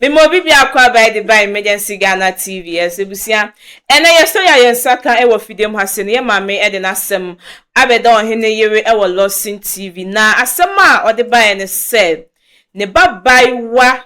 Mema obi biako aba de ba Emergency Ghana TV ɛsɛ busua. Ɛnɛ yɛsɔ yɛ a yɛn nsa ka ɛwɔ fidie mu ha se no yɛ maame ɛde n'asɛm abɛda ɔhene yere ɛwɔ Lawson TV. Na asɛm a ɔde baeɛ ne sɛ ne ba baewa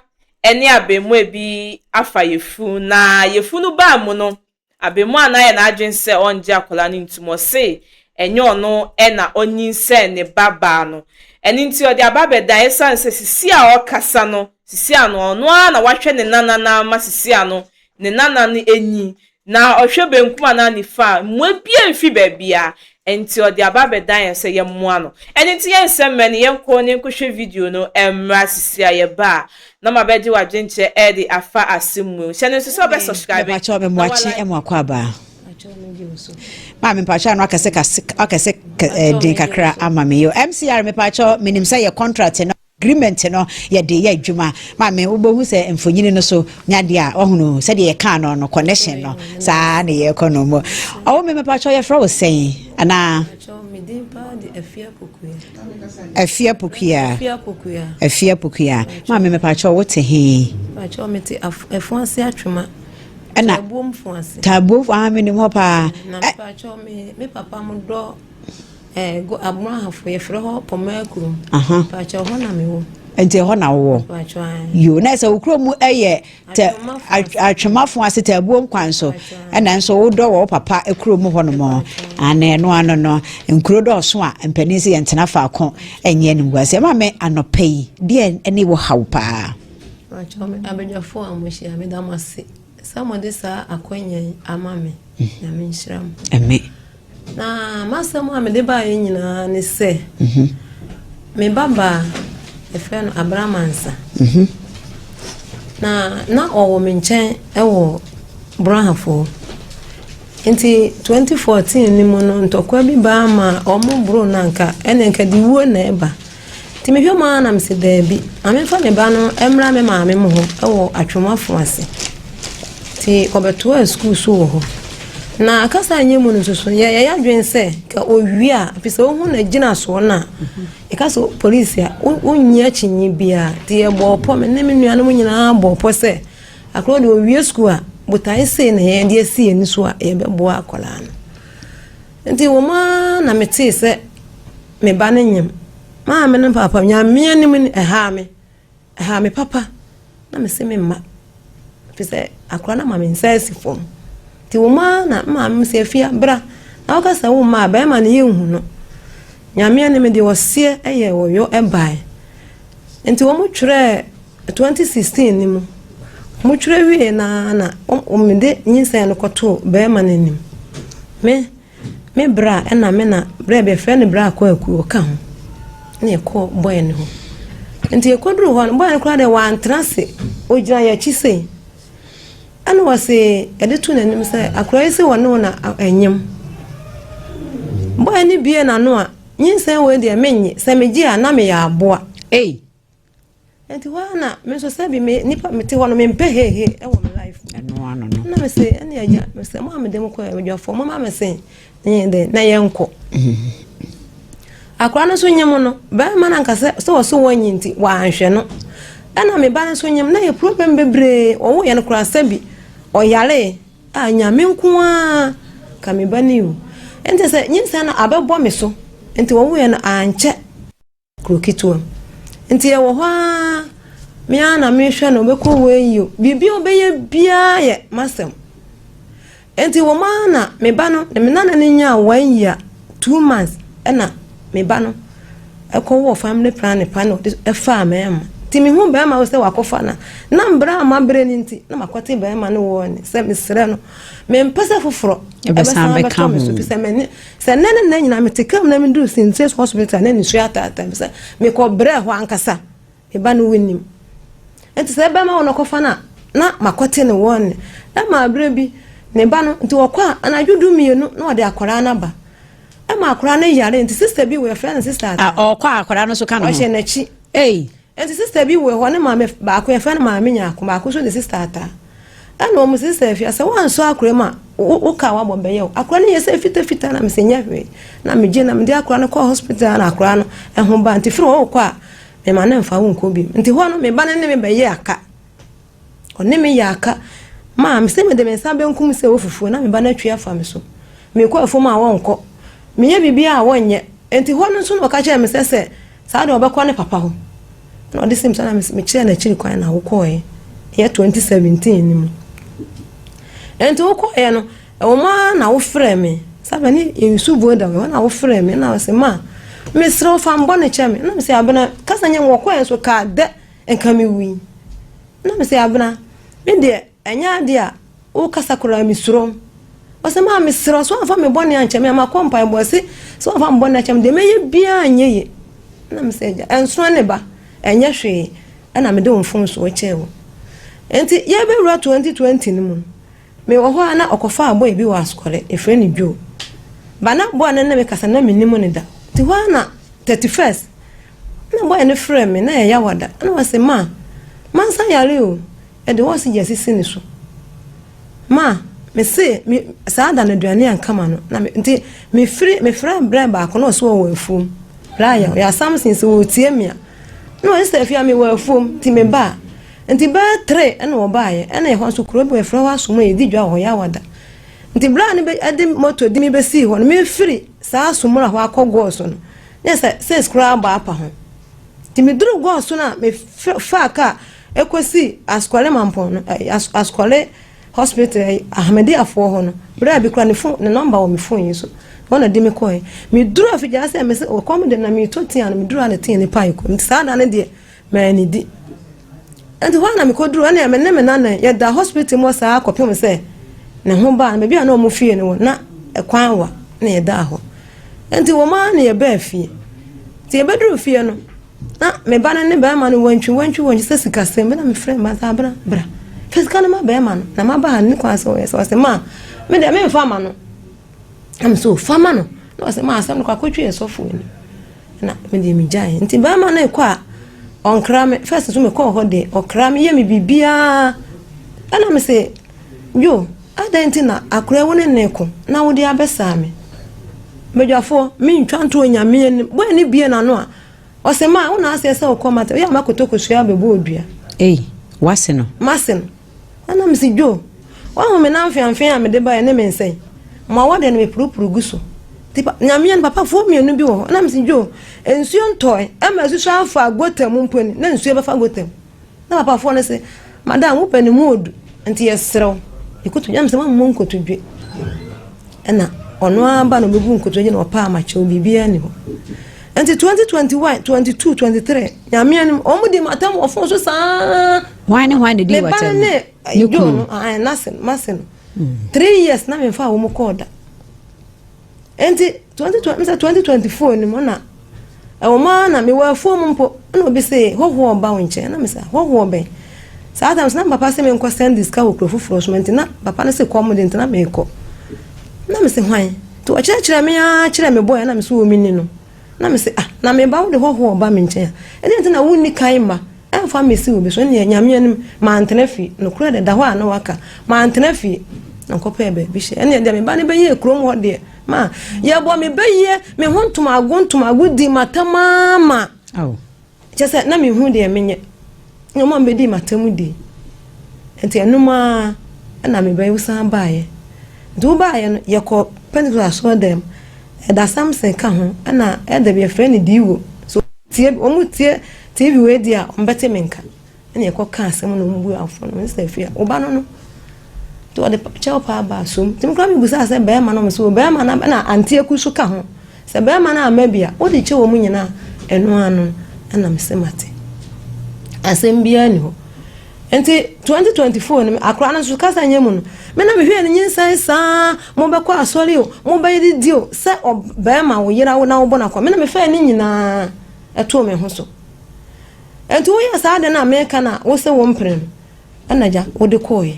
ɛne abaamua bi afa yefunu na yefunu baa mu no abaamua no ayɛ n'adwene sɛ ɔngye akwadaa no ntum ɔse ɛnyɛ ɔno ɛna ɔnyinsɛn ne ba baa no ɛno nti ɔde aba abɛda ɛsiane sɛ sisi a ɔkasa no sisi ano ɔno ara na wahwɛ ne nana no ama sisi ano ne nana no enyi na ɔhwɛ benkum anaa nifa a mmoa bia mfi baabi a nti ɔde aba abɛdan yɛn sɛ yɛmmoa no ɛno nti yɛn nsɛm mɛ no yɛnkɔ ne nkɔhwɛ video no mmra sisi a yɛba a na ma bɛgye w'adwenkyerɛ ɛde afa asɛm mu hyɛ no nso sɛ ɔbɛ subscribe. Mepakyɛw me mmoakye mu akɔ aba. Maa mepakyɛw ano akɛse kase akɛse den kakra ama me yo. MCR mepakyɛw menim sɛ yɛ contract no agreement no yɛde yɛ adwuma. Maame wobɛhu sɛ mfonyini no so nyadeɛ a wahunu sɛdeɛ yɛkaa no no connection no saa ne yɛkɔ no mu. Ɔwo me mepakyɛw yɛfrɛ wo sɛn anaa? Afia Pokua. Afia Pokua. Maame mepakyɛw wote he? Mepakyɛw mete Afuase Atwoma. Ɛna Taabuom ah menim hɔ paa. Na mepakyɛw me me papa mo dɔ eh go Abrahafo yɛfrɛ hɔ Pɔmaa kurom. Mepakyɛw hɔ na mewɔ. Nti ɛhɔ na wowɔ. Yo na sɛ wo kurom mu ɛyɛ tɛ atwemafo ase taabuom kwan so ɛna nso wodɔ wɔ wo papa kurom hɔ nom ana ɛno ano no nkuro dɔɔso a mpanin sɛ yɛntena faako ɛnyɛ animguaseɛ. Maame anɔpa yi deɛ ɛne wɔ haw paa. Abadwafoɔ a mohyia meda mo ase sɛ mode saa akwanya yi ama me. Nyame nhyira mo. Amen. Na m'asɛm a mede baeɛ nyinaa ne sɛ me babaa yɛfrɛ no Abramansa. Na na ɔwɔ me nkyɛn wɔ Brahafoɔ. Nti 2014 no mu no ntɔkwa bi baa ma ɔmo boro no anka ɛne nka de wuo na ɛba. Nti mehwɛ mu ara na mese daabi, ma memfa me ba no mmra me maame mu hɔ wɔ Atwomafo ase. Nti ɔbɛtoaa sukuu so wɔ hɔ. Na kasa nyɛ mu no nso so, yɛyɛ adwene sɛ ka owie a, ɛfiri sɛ wohu n'agyinasoɔ no a, yɛka sɛ polisi a, wonnyi akyinnye biara. Nti yɛbɔɔ pɔ, me ne me nuanom nyinaa bɔɔ pɔ sɛ akwadaa deɛ owie sukuu a, botae sei na yɛde asi yɛn ani so a yɛbɛboa akwadaa no. Nti wɔn ara na metee sɛ me ba no nyem. Maame ne papa, Nyame anim ni, ɛhaa me. Ɛhaa me papa. Na mese me mma. Fi sɛ akora no ama me nsa asi fam. Nti wɔn ara na maame sɛ afia bra. Na woka sɛ wo mma a bɛrima no yɛnhu no. Nyame anim deɛ ɔseɛ ɛyɛ ɔyɔ ɛbae. Nti wɔn twerɛɛ 2016 no mu. Wɔn twerɛ wie na na wɔn de nyinsɛn no kɔtoo bɛrima no anim. Me Me bra na me na bra bi yɛfrɛ no bra Kwaku ɔka ho na yɛkɔɔ bɔɛ no hɔ. Nti yɛkɔduru hɔ no bɔɛ no koraa deɛ wantena ase ɔgyina yɛn akyi sei. Ɛna ɔse yɛde to n'anim sɛ akwadaa yi sɛ ɔne wo na ɛnyem. Bɔɛ no bie n'ano a nyinsɛn wei deɛ mennye sɛ megye a na meyɛ aboa. Ei. Nti hɔ ara na me nso sɛbi me nipa mete hɔ no mempɛ hehe wɔ me life mu. Ɛno ano no. Na me se ɛne agya me se mo a mede mo kɔ adwafoɔ mo ma me se ne de na yɛnkɔ. Mm-hmm. Akora no nso nyem no bɛrima no anka sɛ sɛ ɔso wɔnyi nti wanhwɛ no. Ɛna me ba no nso nyem na yɛ problem bebree ɔwo yɛ no koraa sɛbi ɔyare a nyame nko ara ka me ba no yi o. Nti sɛ nyinsɛn no abɛbɔ me so nti wɔwo yɛ no ankyɛ. Kuro ketewa mu. Nti yɛwɔ hɔ ara, me ara na mehwɛ no, ɔbɛkɔ wei o, biribi a ɔbɛyɛ biara yɛ m'asɛm. Nti wɔn ara na me ba no, me nana no nyaa one year, 2 months ɛna me ba no ɛkɔwɔ family planning pa na ɔde ɛfaa mɛɛma. Nti mehu bɛrima sɛ wakɔfa na na mbrɛ a mabrɛ no nti na makɔte bɛrima no wɔ ne sɛ mesrɛ no mempɛ sɛ foforɔ ɛbɛsan bɛtɔ me so fi sɛ m'ani sɛ nnɛ ne nnɛ nyinaa mete kam na meduru Sintes hospital na nisuo ataataa me sɛ mekɔ brɛ hɔ ankasa me ba no wonim nti sɛ ɛbɛma wɔn akɔfa no a na makɔte ne wɔn ne ɛma aberɛ bi ne ba no nti wɔkɔ a anadwo 12 na ɔde akwaraa no aba ɛma akwaraa no yare nti sister bi wɔ yɛfrɛ no sister ata ɔkɔ akwaraa no so ka no ho ɔhyɛ n'akyi ei nti sister bi wɔ hɔ ne maame baako yɛfrɛ no maame nyaako baako nso de sister ata ɛna wɔn sister afia sɛ wɔnsɔ akora mu a wo ka wabɔ bɛyɛ o akora no yɛ sɛ fitafita na mesɛ nyɛ hwee na megye na mede akora no kɔ hospital na akora no ɛho ba nti firi hɔ wokɔ a mema ne mfa wo nkɔ bi nti hɔ no me ba no ne me bɛyɛ aka. Ɔne me yɛ aka. Maa me sɛ mede me nsa benkum sɛ ɛwɔ fufuo na me ba no atwi afa me so. Mekɔ afuom a wɔnkɔ. Meyɛ biribiara a wɔnyɛ. Enti hɔ no nso na ɔka kyerɛɛ me sɛ sɛ saa deɛ ɔbɛkɔ ne papa hɔ. Na ɔde sim so na mekyerɛɛ n'akyiri kwan na wokɔɔɛ. Ɛyɛ 2017 no mu. Enti wokɔɔɛ no, ɛwɔ mu ara na wofrɛɛ me. Saa bɛ ne yɛnsu buo da hɔ na wofrɛɛ me na ɔse ma mesrɛ wo fa mbɔ ne kyɛ me. Na mesɛ abena kasa nyɛ wɔkɔɛ nso kaa dɛ nka mewui. Na mesɛ abena me deɛ Ɛnyɛ ade a wokasa koraa mesuro wo. Ɔse maa mesrɛ wo sɛ woamfa me bɔne ankyɛ me a makɔ mpaebɔ ɔse sɛ woamfa me bɔne ankyɛ me deɛ mɛyɛ biara nyɛ ye. Na mesɛ agya ɛnsono ne ba ɛnyɛ hwee ɛna mede wo mfomsoɔ kyɛɛ wo. Nti yɛbɛwura 2020 no mu no mewɔ hɔ a na ɔkɔfaa boy bi wɔ Asukɔre yɛfrɛ no Joe. Ba na boy no ne me kasa na mennim no da. Nti hɔ a na 31st na boy no frɛ me na ɛyɛ Yawada na ɔse ma mansa yare o. Ɛde wɔn sigya sisi ne so. Ma, me se, me, saa da no aduane anka ma no. Na me, nti, me firi, me frɛ brɛ baako na ɔso wɔ afuom. Brɛ ayɛ, ɔyɛ Samson sɛ ɔretie me a. Na ɔse sɛ afia me wɔ afuom, nti me ba a. Nti bɛyɛ tre ɛna ɔbaeɛ, ɛna ɛhɔ nso kuro bi wɔfrɛ hɔ Asomo yɛdi dwa wɔ hɔ Yawada. Nti berɛ a ne bɛ, ɛde moto de me bɛsii hɔ no, mefiri saa Asomura hɔ akɔ Gɔɔ so no, ne sɛ six koraa bɔ apa ho. Nti meduru Gɔɔ so no a, mefaa kaa Ɛkɔsi Asukɔre Mampɔn no, ɛɛ As Asukɔre Hospital ɛyi Ahmadiyyafoɔ hɔ no, berɛ a bi koraa ne phone ne number wɔ me phone yi so, hɔ na ɛde me kɔɛ. Meduru afigya sɛ mese ɔkɔm de na meretɔ tea no, meduru a ne tea no pae kɔ. Nti saa da no deɛ, mannidi. Nti hɔ a na mekɔduru, ɛnna me ne me nana yɛda hospital mu hɔ saa kɔpem sɛ ne ho baa no, baabi a na wɔn fie no wɔ, na ɛkwan wa na yɛdaa hɔ. Nti wɔn ara na yɛbaa fie. Nti yɛbɛduru fie no, Na me ba no ne barima no wantwi wantwi wantwi sɛ sikasɛm bi na mefrɛ mma sɛ abena bra fa sika no ma barima no na maba ha ne kwan sɛ ɔyɛ sɛ ɔsɛ ma me deɛ memfa ma no na me sɛ fa ma no na ɔsɛ ma asɛm no kɔ akɔtwi yɛ sɔfo anim na me deɛ megyae nti barima no kɔ a ɔnkra me first so mekɔɔ hɔ deɛ ɔkra me yɛ me biribiara ɛna me sɛ yo adɛn nti na akora wo ne ne ko na wode abɛsaa me badwafoɔ mentwa nto onyame anim bɔɛ ne bie n'ano a Ɔse ma wo na aseɛ sɛ wokɔ mate woyɛ a makɔtɔ kosua abɛbɔ odua. Ei wase no. Mase no. Ɛna mese Joe wahu me nan mfeamfea a mede baeɛ ne me nsa yi ma wɔ deɛ no mepurupuru gu so nti pa nyameɛ no papafoɔ mmienu bi wɔ hɔ ɛna mese Joe nsuo ntɔe ɛma asusu afa gota mu mpo ni na nsuo bɛfa gota mu. Na papafoɔ no se, Madam, wo pɛ no mu odu, nti yɛserɛ wo, yɛkotodwe. Na mese, moammɔ nkotodwe. Ɛna ɔno ara ba na ɔbɛbu nkotodwe na ɔpaa makyɛw, biribiara ni hɔ. Nti 2021, 22, 23, Nyame anim, wɔn di matam wɔ fon so saa. Hwan ne hwan na di watam? Me ba no ne ne kunu no, n'ase no, m'ase no. 3 years na memfa wɔn kɔɔ da. Enti 2020 sɛ 2024 no mu na ɛwɔ mu ara na mewɔ afuom mpo na obi se hɔhoɔ ɔba wo nkyɛn na mesɛ hɔhoɔ bɛn saa tam so na papa se menkɔ sɛnde sika wɔ kuro foforɔ so nti na papa no se kɔm de nti na mekɔ na mese hwan nti ɔkyerɛkyerɛ me ara kyerɛ me bɔɛ na mese wɔ meni no na mese ah na meba wode hɔhoɔ ɔba me nkyɛn a ɛdeɛ nti na wonni kan ma ɛmfa mmɛsi obi so ɛnneɛ Nyame anim mantena fie nokorɛ deɛ da hɔ a na waka mantena fie na nkɔpɛɛ baabi hyɛ ɛnneɛ deɛ me ba no bɛyɛ kurom hɔ deɛ ma yɛbɔ me bɛyɛ me ho ntomago ntomago di matam ama kyɛ sɛ na mehu deɛ menyɛ na ɔma mbɛdi matam di nti ɛnom a ɛna me bɛyɛ wosan baeɛ nti wobaeɛ no yɛkɔ Pentecost asɔre dɛm ɛda Samson ka ho ɛna ɛda bi yɛfrɛ no diiwo so tie wɔn tie TV wei deɛ a wɔbɛte me nka ɛna yɛkɔ ka asɛm na wɔn bu afɔ no sɛ afia wo ba no no nti wɔde kyɛw paa ba asom nti mekora mebusaa sɛ bɛrima no sɛ bɛrima no ɛna ante aku so ka ho sɛ bɛrima no amma bi a wode kyɛ wɔ mu nyinaa ɛno ano ɛna mese mate asɛm biara ni hɔ nti 2024 no akora no nso kasa nyɛ mu no me na mehwɛ no nyinsan saa mobɛkɔ asɔre o mobɛyɛ didi o sɛ bɛrima wo yera wo na wobɔ no akɔ me na mefɛɛ ne nyinaa ɛtoo me ho so. Enti woyɛɛ saa ade no a meka no a wose wo mpene no, ɛna gya wode kɔɔeɛ.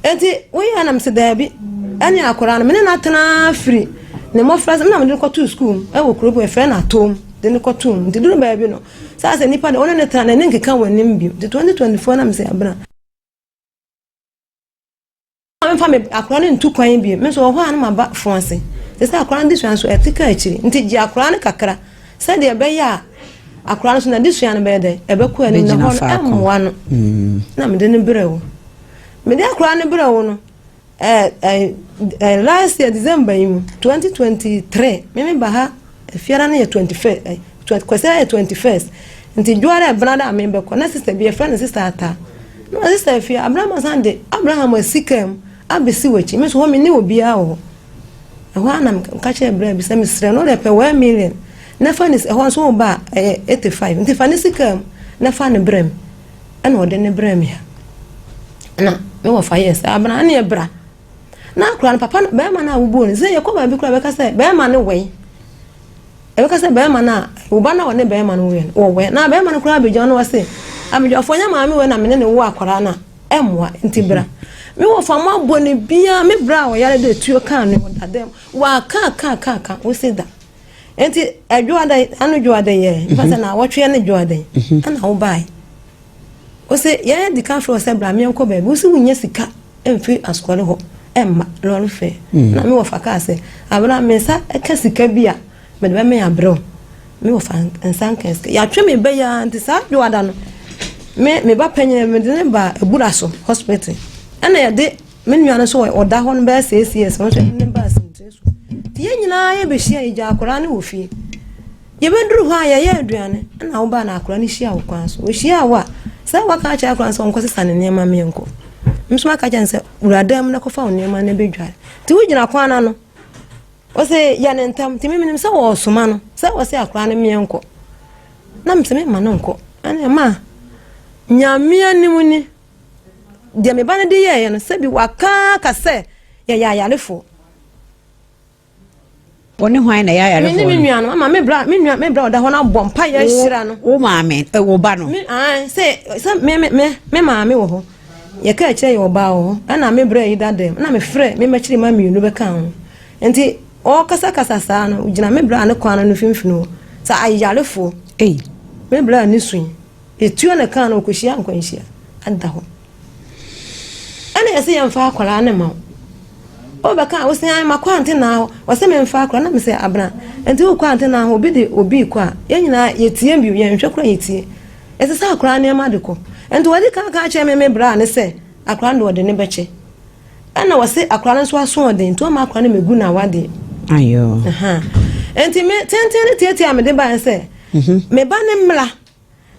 Enti woyɛɛ na mese daabi, ɛne akwadaa no me ne no atena firi ne mmɔfra sɛ me na mede no kɔtoo sukuu mu ɛwɔ kuro bi wɔfrɛ no Atom de no kɔtoo mu. Nti duru baabi no saa sɛ nipa de wo ne no tena n'ani nkeka w'anim bio. Nti 2024 na mese abena Memfa me akwadaa no ntu kwan bio. Me nso wɔ hɔ a na maba fo ase. Te sɛ akwadaa no de sua nso ɛte ka akyiri. Nti gye akwadaa no kakra sɛdeɛ ɛbɛyɛ a. Akwadaa no nso n'adesua no bɛyɛ dɛn? Ɛbɛkɔ anim na hɔ no ɛmmoa no. Mm. Na mede no brɛ wo. Mede akwadaa no brɛ wo no, ɛɛ ɛɛ last year December yi mu 2023 me me ba ha efiara no yɛ 21st ɛ kwasi yɛ 21st nti dwoara ɛbena da a mebɛkɔ na sister bi yɛfrɛ no sister ata na sister afie Abraham san de Abraham asi kaa mu abɛsi w'akyi me nso hɔ me ne obiara wɔ hɔ Ɛhɔ ara na meka kyerɛɛ bra bi sɛ mesrɛ no wode pɛ 1 million na fa ne ɛhɔ nso woba a ɛyɛ 85 nti fa ne sika mu na fa ne brɛ me ɛna ɔde ne brɛ me ha na me wɔfa yɛ sɛ abena ne ɛbra na akora no papa no bɛrima no a wobɔɔ no sɛ yɛkɔ baabi koraa bɛka sɛ bɛrima no wɛn ɛbɛka sɛ bɛrima no a wo ba no a ɔne bɛrima no wɛn wɔwɛn na bɛrima no koraa abɛgyina no wɔ se abadwafoɔ nyɛ maame wɛ na mene ne wo akwaraa no a ɛmmoa nti bra. Me wɔfa mo abɔ ne bia me bra a ɔyare dɛ tuo kaa no ɔda dɛm waka ka ka ka wosi da nti ɛdwoada ano dwoada yɛ mfa sɛ na awɔtwe ne dwoada yi ɛna wo bae wose yɛn di kan frɛ sɛ bra meɛnkɔ baabi wosi wonya sika mfiri asɔre hɔ ɛmma lɔre fɛ na me wɔfa kaa sɛ abra me nsa ɛka sika bi a Mede bɛmee abrɛ wo. Me wɔfa nsa nka sika. Yɛatwe me ba yi ara nti saa dwoada no, me me ba panyin mede ne ba Abura so hospital. Ɛna yɛde me nua no nso ɔda hɔ no bɛyɛ six years ɔno nso yɛde ne ba asintire so. Nti yɛn nyinaa yɛbɛhyia yɛgya akwadaa no wɔ fie. Yɛbɛduru hɔ a yɛyɛ aduane ɛna wo ba na akwadaa no hyia wo kwan so. Ɔhyia wo a sɛ waka akyerɛ akwadaa no sɛ ɔnkɔsesa ne nneɛma meɛnkɔ. Nso maka kyerɛ no sɛ wura dan mu na kɔfa wo nneɛma no bɛdware. Nti wogyina kwan no ano. Ɔse yɛ no ntɛm nti me menim sɛ wɔresoma no sɛ ɔse akora no meɛ nkɔ na mesɛ mema no nkɔ ɛne ɛma nyame anim ni deɛ me ba no de yɛɛyɛ no sɛbi waka ka sɛ yɛyɛ ayarefoɔ Wɔne hwan na ɛyɛ ayarefoɔ no? Me ne me nua no ama me bra me nua me bra ɔda hɔ no abɔ mpa yɛ ahyira no. Wo maame eh, wo ba no? Me ae sɛ sɛ me me me me maame wɔ hɔ yɛka akyerɛ yɛ ɔbaa wɔ hɔ ɛna me bra yi da dɛm na mefrɛ me mmakyiri ma mmienu bɛka ho Nti ɔɔkasakasa saa no, ogyina me bra ne kwan no mfimfini hɔ sɛ ayarefoɔ. Ei. Me bra ne sui. Etuo na ɛkaa no ɔkɔhyia nkwanhyia ada hɔ. Ɛna yɛse yɛmfa akwaraa no ma wo. Wobɛka a wose ae makɔ antenaa hɔ. Ɔse memfa akwaraa na mesɛ abena. Nti wokɔ antenaa hɔ obi de obi kɔ a yɛn nyinaa yɛtie bio yɛnhwɛ koraa yɛtie. Ɛsɛ sɛ akwaraa nneɛma de kɔ. Nti wɔde kan ka kyerɛ me me bra ne sɛ akwaraa no de ɔde ne bɛkyɛ. Ɛna wɔse akora no nso asoɔden nti ɔma akora no megu no awadeɛ. Ayoo. Nti me tenten ne tietie a mede baeɛ sɛ mhm. me ba ne mmra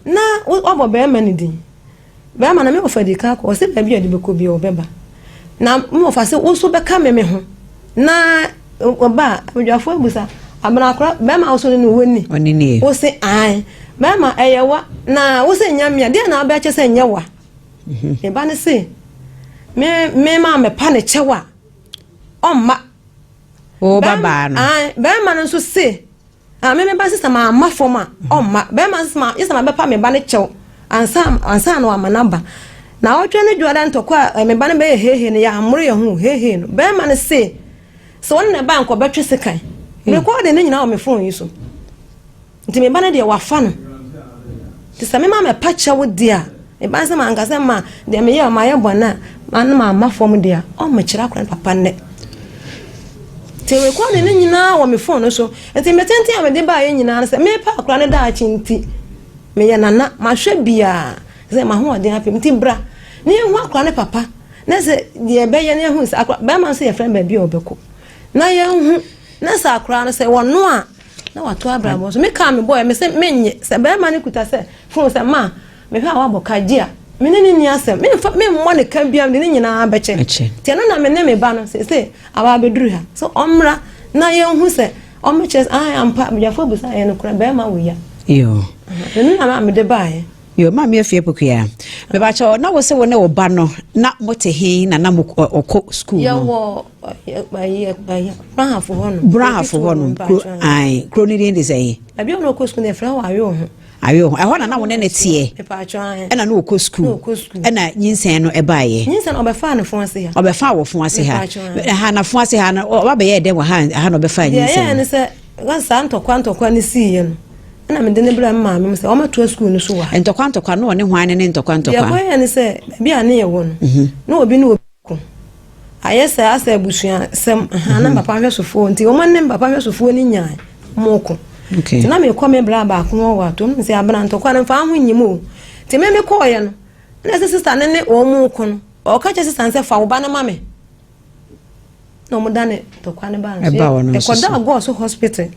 na wabɔ bɛrima no din. Bɛrima no me wɔfa di kan kɔ ɔsɛ baabi a ɔde bɛkɔ bi ɔbɛba. Na me wɔfa sɛ wo nso bɛka me me ho na ɔba a abadwafoɔ abusa abena akora bɛrima wo so ne no wɔni. Ɔne Wo se ae bɛrima ɛyɛ wa na wo sɛ nya mmea deɛ na wobɛkyɛ sɛ nyɛ wa. Me ba no se, me me ma mepa ne kyɛw a, ɔmma. Wo ba baa no. Bɛrima no nso se, ah, me me ba se sɛ mamma fam a, ɔmma. Bɛrima nso se, sɛ mabɛpa me ba no kyɛw ansa ansa na wama no aba. Na ɔtwe ne dwoada ntɔkwa a me ba no bɛyɛ hehe no, yɛammoro yɛn ho hehe no. Bɛrima no se, sɛ ɔne ne ba nkɔbɛtwe sekan. Rekɔɔde ne nyinaa wɔ me fon yi so. Nti me ba no deɛ wafa no. Nti sɛ mema mɛpa kyɛw deɛ a, me ba no sɛ manka sɛ ma deɛ meyɛ mayɛ bɔne a, ma no mamma fam deɛ a, ɔmmekyerɛ akora no papa nnɛ. Nti rekɔɔde no nyinaa wɔ me fon no so. Nti me tenten a mede baeɛ nyinaa no sɛ mepa akora no daakye nti, meyɛ nana, mahwɛ biaa sɛ mahoɔden apem. Nti bra na yɛhu akora no papa na sɛ deɛ ɛbɛyɛ na yɛhu sɛ akora bɛrima nso yɛfrɛ no baabi a ɔbɛkɔ na yɛnhu na sɛ akora no sɛ wɔno a na wato abrabɔ so. Me kaa me bɔɛ me se menye sɛ bɛrima no kuta sɛ fon sɛ ma mehwɛ a wabɔ ka gye a me ne ne ni asɛm memfa memmɔ ne ka bia mede ne nyinaa bɛkyɛ nti ɛno na me ne me ba no sese aba abɛduru ha so ɔmmra na yɛnhu sɛ ɔmmɛkyerɛ sɛ ah ampa abadwafoɔ abusa yɛ no korɛ bɛrima wɔ ya ɛno na mede baeɛ. Yo, Maame Afie Pokuya, mebakyɛ na wo sɛ wo ne wo ba no na mote he na na ɔkɔ sukuu no? Yɛwɔ Brahafo hɔ nom. Brahafo hɔ nom. Kuro ae, kuro no din de sɛ? Baabi a ɔkɔ sukuu no yɛfrɛ hɔ Aweoho. Aweoho, ɛhɔ na na wo ne ne teɛ. Mepakyɛ ae. Ɛna na ɔkɔ sukuu. Ɛna nyinsɛn no ɛbaeɛ. Nyinsɛn no ɔbɛfaa ne fo ase ha. Ɔbɛfaa wɔ fo ase ha. Ha na fo ase ha no ɔba bɛyɛɛ dɛn wɔ ha ha na ɔbɛfaa nyinsɛn. Deɛ ɛyɛɛ ne sɛ saa ntɔkwa ntɔkwa no siiɛ no. Ɛna mede no brɛɛ me maame mu sɛ wɔmmɛtoa sukuu no so wɔ ha. Ntɔkwa ntɔkwa, na ɔne hwan ne ne ntɔkwa ntɔkwa? Deɛ ɛkɔyɛɛ ne sɛ, baabi a ne yɛwɔ no, mhm. na obi ne obi ko. Ayɛ sɛ asɛ abusuasɛm, na mhm. papa nhwɛsofoɔ nti wɔn ne papa nhwɛsofoɔ no nyaa wɔn ko. Nti na mekɔ me bra baako hɔ wɔ atom sɛ abena ntɔkwa no mfa ho nyim o. Nti me mekɔɔyɛ no na ɛsɛ sista no ne wɔn mu ko no ɔka kyerɛ sista no sɛ fa wo ba no ma me. Na wɔn da ne ntɔkwa no baa nso ɛkɔda gɔɔ so hospital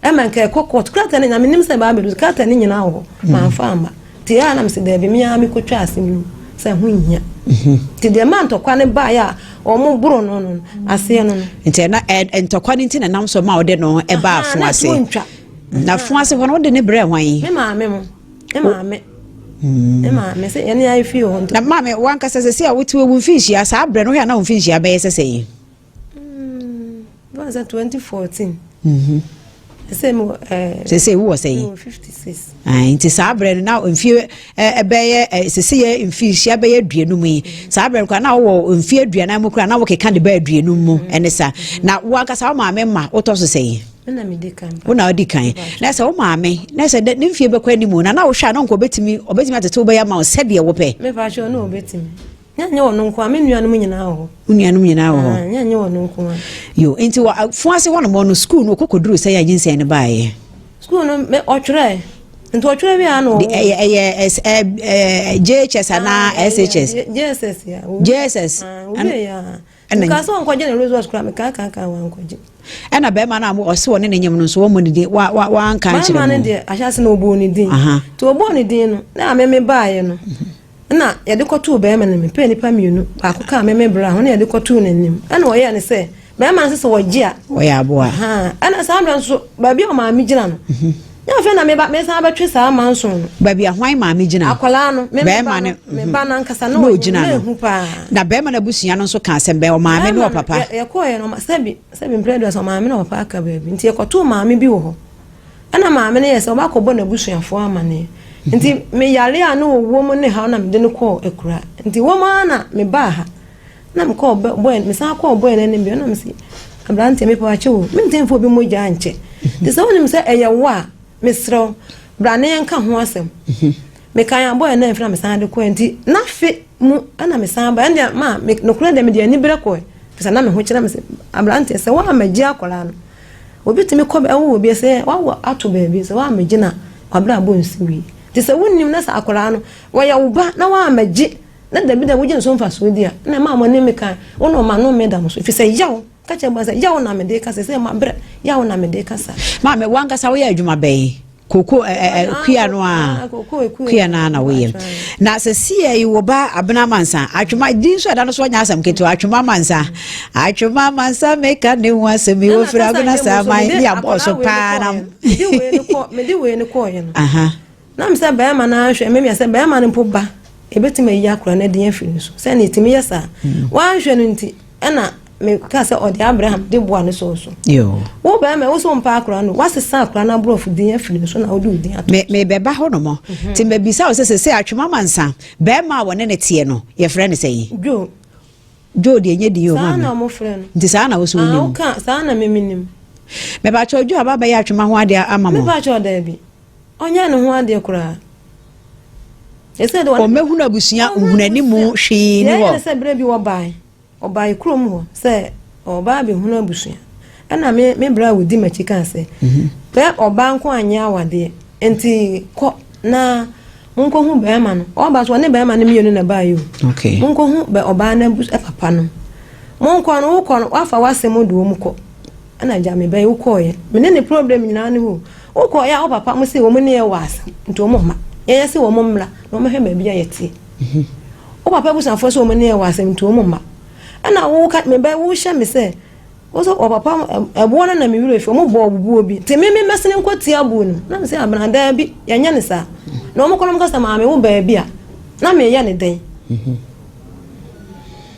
ɛma nka ɛkɔ court krataa no nyinaa menim sɛ ɛbaa bɛdu krataa no nyinaa wɔ hɔ mm. mamfa amma nti ɛyɛ a na mesɛ daabi me ara mekɔtwa asɛm no sɛ ɛho nhia mhm. nti deɛ ma ntɔkwa no baeɛ a wɔn boro no no aseɛ no no nti ɛna ntɔkwa no nti na nam so ma wɔde no ɛba afo ase na afo ase hɔ no wode ne brɛ hwan me maame mo me maame hmm. me maame sɛ yɛne ayɛ fie hɔ na maame wankasa sɛ sɛ a wote wɔ wo mfinhyia saa berɛ no wohwɛ a na wo mfinhyia bɛyɛ sɛ sɛ yi Báwo sɛ 2014. Mhm. Sɛ mo ɛɛ. Sɛ sɛ wowɔ sɛ yi. 56. Nti saa berɛ no na mfie ɛbɛyɛ sese yɛ mfinhyia bɛyɛ aduonum yi saa berɛ no koraa na wowɔ mfie aduanan mu koraa na wokeka de ba aduonum mu ɛne sa na wo ankasa wo maame ma wotɔ so sɛ yi. Wo na wodi kan na sɛ wo maame na sɛ ne mfie bɛkɔ anim na na wohwɛ a na nka ɔbɛtumi ɔbɛtumi atete wo bɛyɛ ama wo sɛdeɛ wopɛ. Mepa kyɛw na ɔbɛtumi. Nyɛ nyɛ ɔno nko a, me nuanom nyinaa wɔ hɔ. Wo nuanom nyinaa wɔ hɔ? Ah, nyɛ nyɛ ɔno nko a. Yo, nti wɔ fo ase hɔ nom no sukuu no ɔkɔkɔduru sɛ yɛ nyinsɛn no baeɛ? Sukuu no me ɔtwerɛ nti ɔtwerɛ wie a na ɔwɔ. Ɛyɛ ɛyɛ ɛɛ JHS anaa SHS? JSS ya. JSS. Owie ya. Ɛna nka sɛ ɔnkɔgye ne results koraa meka ka ka wankɔgye. Ɛna bɛrima no a ɔse ɔne ne nyem no nso wɔmmɔ ne din wa wa wanka nkyerɛ mu. Bɛrima no deɛ ahyɛase na ɔbɔɔ ne din. Nti ɔbɔɔ ne din no na meme baeɛ no. Ɛnna yɛde kɔtoo barima no anim, pɛɛ nnipa mmienu, baako kaa me me bra ho, na yɛde kɔtoo n'anim. Ɛnna ɔyɛɛ no sɛ, barima no sɛ sɛ wɔgye a. Ɔyɛ aboa. Ɛnna saa mmerɛ nso, baabi a ɔmaame gyina no, mhm. nyɛ afei na meba mesan bɛtwe saa manson no. Baabi a hwan maame gyina? Akwadaa no, me me ba no, me mhm. ba no ankasa na ɔgyina no. Ehu paa. Na barima no abusua no nso ka asɛm bɛn ɔmaame ne ɔpapa? Yɛkɔɔ yɛ no, sɛbi sɛbi mpere aduasa ɔmaame na ɔpapa aka baabi, nti yɛkɔtoo maame bi wɔ hɔ. Ɛna maame no yɛ sɛ ɔbɛakɔbɔ n'abusuafoɔ amaneɛ. Nti me yare a na ɔwɔ mu ne haw na mede no kɔɔ akura. Nti wɔ mu ara na mebaa ha. Na mekɔɔ bɔɛ, mesan kɔɔ bɔɛ no anim bio na mese, aberanteɛ mepɛ wakyɛ o, mentumi mfa obi mogya nkyɛ. Nti sɛ wonim sɛ ɛyɛ wo a, mesrɛ wo, bra na yɛnka ho asɛm. Mekae a bɔɛ no amfiri na mesan de kɔɛ. Nti n'afe mu ɛna mesan ba. Ɛndeɛ ma, nokorɛ deɛ mede aniberɛ kɔɛ. Firi sɛ na me ho kyerɛ me sɛ, aberanteɛ sɛ woammɛgye akwadaa no, Obi tumi kɔ bɛ wo obi sɛ wawo ato baabi sɛ woammɛgye no a w'abrabɔ nsi wo yie. Nti sɛ wonnim na sɛ akwadaa no wɔyɛ wo ba na woammɛgye na dabi da wogye ne so mfasoɔ di a na ɛma mo ne me ka wo na ɔma no mmeda mo so ɛfiri sɛ yaw ka kyerɛ bɔ sɛ yaw na mede kasa sɛ mabrɛ yaw na mede kasa. Maame wankasa woyɛ adwuma bɛn? Koko ɛ ɛ kua no a kua no a na woyɛ na sɛ siɛ yi wo ba abena amansa atwoma di nso ɛda no so ɔnyɛ asɛm ketewa atwoma amansa atwoma amansa meka ne ho asɛm yi wɔfiri abena saa man ne abɔɔ so paa na mede wei no kɔɔyɛ no na me sɛ bɛrima no ahwɛ memia sɛ bɛrima no mpo ba ɛbɛtumi ayi akora no adi afiri no so sɛ ne ɛtumi yɛ saa mm. woanhwɛ no nti ɛna meka sɛ ɔde abraham de boa no sɔɔ so wo bɛrima wo so mpa akora no woasesa akora no aborɔfo din afiri no so na wode wo din ato mebɛba hɔ nomɔ mhm. nti mabisa wo sɛ sɛ sɛ atwoma mansa bɛrima a wɔne ne teɛ no yɛfrɛ no sɛ yi dwo dwo deɛ ɛnyɛ din o saa na wɔfrɛ no nti saa na wo so wonim ah, saa na memenim mepakyɛ dwo aba bɛyɛ atwoma ho adeɛ ama mo mepakyɛ daabi Ɔnyɛɛ ne ho adeɛ koraa. Ɛsɛ de Ɔmmɛhunu abusua nhunanimu hwee ni hɔ. Deɛ ɛyɛ ne sɛ berɛ bi wɔbae, ɔbae kurom hɔ sɛ ɔreba abɛhunu abusua. Ɛna me me bra a ɔdi m'akyi kaa sɛ, mhm. bɛ ɔbaa nko anyɛ awadeɛ, nti kɔ na monkɔhu bɛrima no. Ɔba so ɔne bɛrima no mmienu na ɛbaeɛ o. Okay. Monkɔhu bɛ ɔbaa no abus papa no. Monkɔ no wokɔ no wafa w'asɛm de wɔn kɔ. Ɛna gya me bɛn wokɔɔeɛ. Me ne ne problem nyinaa ne hɔ. Wokɔɔeɛ a wo papa mo se wɔn ne yɛ wɔ asɛm nti wɔn mma. Yɛyɛ se wɔn mmra na wɔn hwɛ baabi a yɛteɛ. Mhm. Wo papa abusuafoɔ se wɔn ne yɛ wɔ asɛm nti wɔn mma. Ɛna wo ka me bɛn wohyɛ me sɛ wo sɛ wɔ papa ɛboɔ no na me werɛ fi wɔn bɔɔ bubuo bi nti me me mɛsene nkɔ tia buo no na me sɛ abena daabi yɛnyɛ ne saa na wɔn kɔ na wɔn ka sɛ maame wo baabi a na meyɛ ne dɛn. Mhm.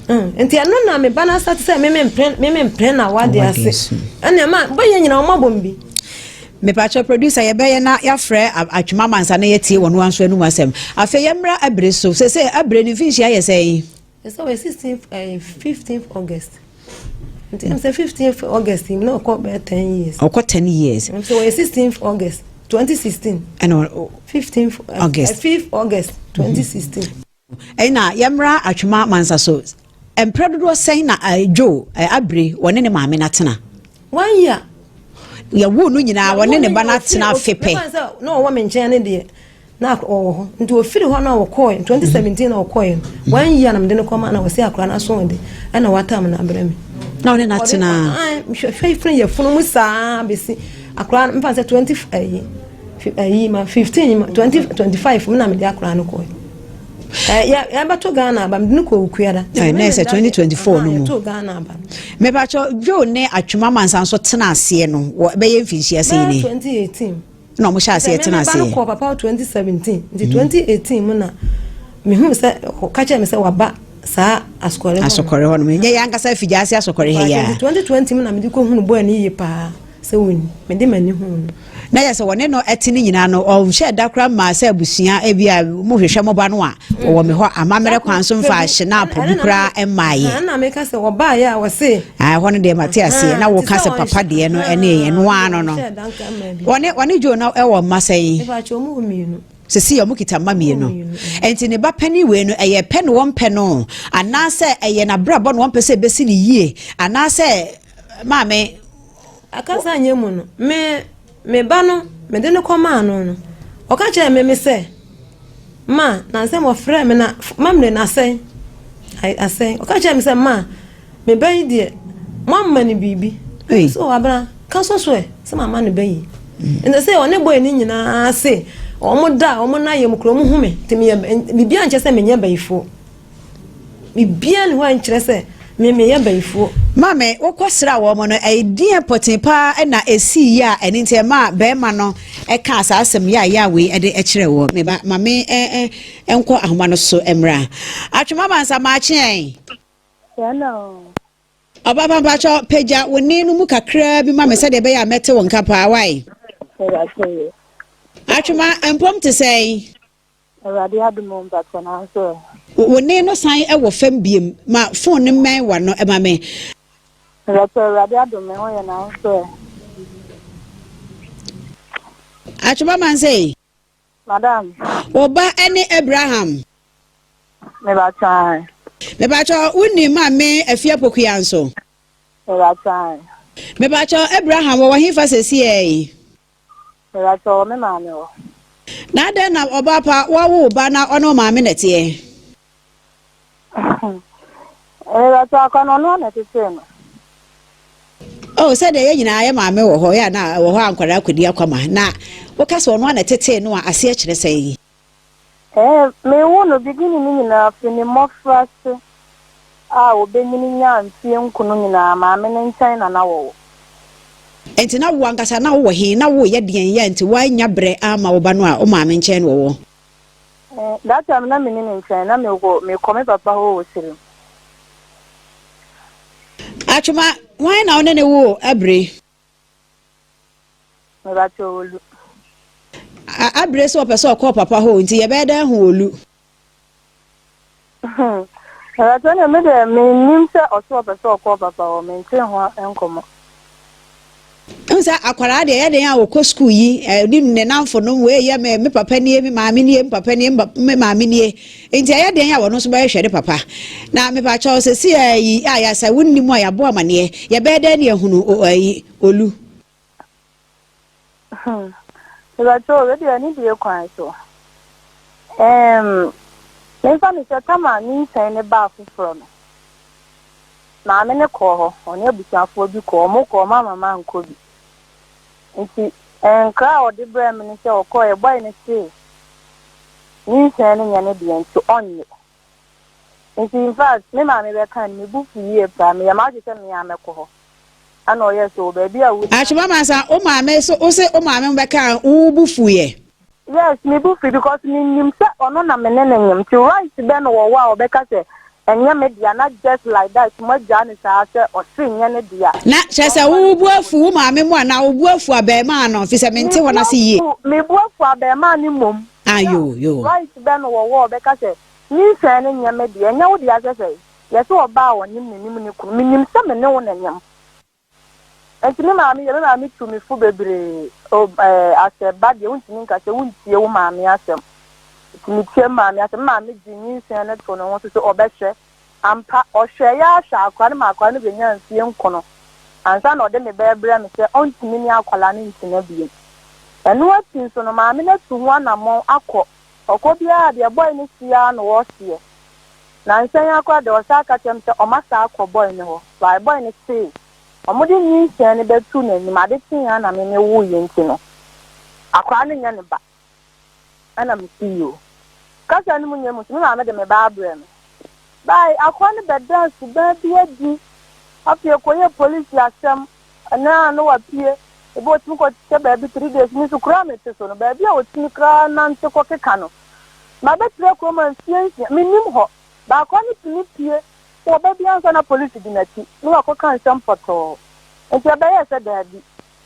Mm, nti ɛno na me ba no asate sɛ meme mpene meme mpene na wade ase ɛnna ma bɛyɛ nyina wɔn abɔ m bi. mepakyɛ producer yɛbɛyɛ na yɛafrɛ atwema mansa na yɛtie wɔn nso anum asɛm afei yɛmmra abere so sɛ sɛ abere ne mfinhyia yɛ sɛn. ɛsɛ wɔ 16 eh, 15 august nti ɛm sɛ 15 august yi na ɔkɔ bɛyɛ 10 years. ɔkɔ 10 years. ɛm sɛ wɔyɛ 16 august 2016. ɛna 15 august 5 august 2016. Mm -hmm. Ɛna yɛmmra Atwoma Mansa so. Mprɛ dodoɔ sɛn na Joe Abire wɔne ne maame no atena? One year. Yɛwoo no nyinaa wɔne ne ba no atena afe pɛ. Na ɔwɔ me nkyɛn ne deɛ na ɔwɔ hɔ nti ofiri hɔ na ɔkɔɛ 2017 na ɔkɔɛ no one year na mede no kɔma na ɔsɛ akora no aso ɔde ɛna watam no abrɛ me. Na ɔne no atena. Hwɛ firi yɛ funu mu saa bɛsi akora no mfa sɛ 20 ɛyi ɛyi ma 15 ma 20 25 mu na mede akora no kɔɛ. Yɛbɛto Ghana aba mede no kɔ Okuada. Na ɛsɛ 2024 no mu. Yɛto Ghana aba. Mepakyɛ Joe ne Atwuma Mansa nso tena aseɛ no wɔ bɛyɛ mfinhyia sɛn ni? 2018. Na wɔn hyɛ aseɛ tena aseɛ. Meba no kɔɔ papa 2017 nti 2018 mu na mehu sɛ ɔka kyerɛ me sɛ waba saa asokɔre hɔ. Asokɔre hɔ nom nyɛ yɛn ankasa afigya ase asokɔre ha yi a. 2020 mu na mede kɔ hunu bɔɔ ne yie paa. Sɛ wɔnni, mede m'ani huu no. Na yɛ sɛ wɔne no te no nyinaa no, ɔnhyɛɛ da koraa mmaa sɛ abusua, ebia mohwehwɛ mo ba no a, wɔwɔ me hɔ, amammerɛ kwan so mfa hyenapo bi koraa mmaeɛ. Ɛna meka sɛ wɔbaeɛ a wɔse. Ah, ɛhɔ no deɛ mate aseɛ. Na woka sɛ papa deɛ no ɛne ɛno ara no no. Wɔne wɔne Joe no ɛwɔ mma sɛn? Mepakyɛ wɔn wɔ mmienu. Sisi wɔn kita mma mmienu. Ɛnti ne ba panin wei no ɛyɛ pɛ na wɔmpɛ no anaasɛ ɛyɛ n'abrabɔ na wɔmpɛ sɛ ɛbɛsi ne yie anaasɛ maame Akasa nyɛ mu no, me me ba no, mede no kɔmaa no no, ɔka kyerɛɛ me me sɛ, Ma, nansɛ wɔfrɛɛ me na mammerɛ no asɛe, asɛe. Ɔka kyerɛɛ me sɛ, Ma, me ba yi deɛ, moama no biribi. So abena, ka so so ɛ, sɛ mama no ba yi. Mm. Nti sɛ ɔne bɔyɛ no nyinaa se, wɔn da, wɔn na yɛ mu kura, wɔn hu me, nti meyɛ biribi ankyɛ sɛ menyɛ bayifoɔ. Biribiara nni hɔ a ɛnkyerɛ sɛ me meyɛ bayifoɔ. Maame, wokɔsraa wɔn no, ɛdeɛn pɔtee paa na ɛsiiɛ a ɛno nti ɛmaa barima no kaa saa asɛm yaayaa wei de kyerɛɛ woɔ? Me ba, ma me nkɔ ahoma no so mmra. Atwoma Mansa, maakye ɛn? Yɛn o. Ɔbaapa mpakyɛ pagya wo nne no mu kakraa bi ma me sɛdeɛ ɛbɛyɛ a mɛte wo nka paa, wae? Atwoma, mpom te sɛn? Awurade adom o mpakyɛ nanso ɛ. Wo nne no san wɔ fam biem ma phone no mmɛn w'ano ma me. Mpakyɛ Awurade adom me ho yɛ nanso ɛ. Atwoma Mansey. Madam. Wo ba ne Abraham. Mebakyɛ ae. Mebakyɛ wo nim maame Afia Pokuya nso. Mebakyɛ ae. Mebakyɛ Abraham wɔwɔ hefa sɛsiɛ yi? Mepakyɛ ɔwɔ me maame hɔ. Na adɛn na ɔbaa pa woawo wo ba na ɔne wo maame na ɛteɛ? Mepakyɛ akwa no ɔno ara na ɛtetee no. Oh, sɛdeɛ yɛn nyinaa yɛ maame wɔ hɔ yɛ a na wɔ hɔ a nkwadaa kɔdi akwama na woka sɛ ɔno ara na ɛtetee no a aseɛ kyerɛ sɛn? Ɛɛ, mewoo no beginning no nyinaa fi ne mmɔfrase a obenyini nyaa mfeɛ nkono nyinaa maame no nkyɛn na na wɔwɔ. Enti na wo ankasa na wowɔ he? Na woreyɛ deɛn yɛ a nti woannya berɛ amma wo ba no a wo maame nkyɛn na ɔwɔ? Ɛɛ, that time na menni ne nkyɛn, na mewɔ, mekɔ me papa hɔ wɔ Sirem. Atwoma, hwan na wo ne no woo Abire? Mebakyɛ Olu. Abire sɛ ɔpɛ sɛ ɔkɔ papa hɔ nti yɛbɛyɛ dɛn ahu Olu? Mebakyɛ ne me deɛ mennim sɛ ɔsɛ ɔpɛ sɛ ɔkɔ papa hɔ mente ho nkɔmmɔ. N sɛ akwaraa deɛ ɛyɛ den a ɔkɔ sukuu yi ne ne namfo nom wei yɛ me me papa nie me maame nie me papa nie me maame nie nti ɛyɛ den a wɔn nso bɛhwehwɛ ne papa na mepakyɛw sɛ si ayi a yɛasɛ wo nni mu a yɛabɔ amaneɛ yɛbɛyɛ dɛn ne yɛhunu ayi Olu. Hmm. Mepakyɛw, wei deɛ ne die kwan so. Ɛɛm, memfa no sɛ Tamar nyinsɛn ne baa foforɔ no, maame no kɔɔ hɔ, ɔne abusuafoɔ bi kɔɔ, wɔn kɔɔ, wɔn amma mankɔ bi. Nti, nkra a ɔde brɛɛ me ne sɛ ɔkɔeɛ, bɔe no see nyinsɛn no nyɛ ne deɛ nti ɔnnye. Nti in fact me maame bɛka no me bo fu yie paa meyɛ m'adwene sɛ me ara mɛkɔ hɔ ɛna ɔyɛɛ sɛ wɔ baabi a wo. Atwoma Mansa wo maame so wo se wo maame bɛka wo bo fu yɛ. Yes me bo fui because me nim sɛ ɔno na me ne no nyem nti right bɛn na ɔwɔ a ɔbɛka sɛ ɛnyɛ me dea na just like that mo agyaa no saa sɛ ɔse nyɛ ne dea. Na kyerɛ sɛ wo bo afu wo maame mo anaa wo bo afu abɛɛmaa no fisɛ mente hɔ no ase yie. Me bo afu abɛɛmaa no mmom. Ah yoo yoo. Right bɛn na ɔwɔ a ɔbɛka sɛ Nyinsɛn no nyɛ me dea, ɛnyɛ wo dea sɛ sɛn? Yɛse ɔbaa a ɔnyem na nim ne kunu, menim sɛ me ne wo na ɛnyem. Nti me maame yɛ, me maame tu me fo bebree, oh eh, asɛ ba deɛ wontumi nka sɛ wontie wo maame asɛm. Nti metie me maame asɛm, me maame gyee nyinsɛn no too ne ho so sɛ ɔbɛhwɛ. Ampa, ɔhwɛeɛ ara hwɛ akwadaa no ma akwadaa no bɛnyaa mfie nkono. Ansa na ɔde me ba rebrɛ me sɛ ɔntumi ne akwadaa no ntena bio. Ɛno akyi nso no, maame no atu ho anammɔn akɔ. Ɔkɔ biara a, deɛ bɔe no seɛ ara na ɔseɛ. Nansa yi ara koraa deɛ, ɔsan ka kyerɛɛ me sɛ wɔasan akɔ bɔe no hɔ. Why? Bɔe no see wɔde nyinsɛn no bɛto n'anim. Ade kyee ara na me mewoeɛ nti no, akwadaa no nyɛ ne ba. Ɛna mese yoo. Kasa no mu nyɛ mu nso, me maame de me ba abrɛ me. By, akoa no bɛdaa suban bi adi. Afei ɛkɔyɛɛ polisi asɛm. Ɛnnɛ a na wapue. Ebi ɔtumi kɔhyɛ baabi 3 days. Me nso kuro a mete so no, baabi a ɔtumi koraa nante kɔkeka no, mabɛtra kurom ha mfeɛ nsia, mennim hɔ. But akoa no tumi pue wɔ baabi ansa na polisi di n'akyi na wakɔka nsɛm pɔtɔɔ. Nti ɛbɛyɛɛ sɛ daabi.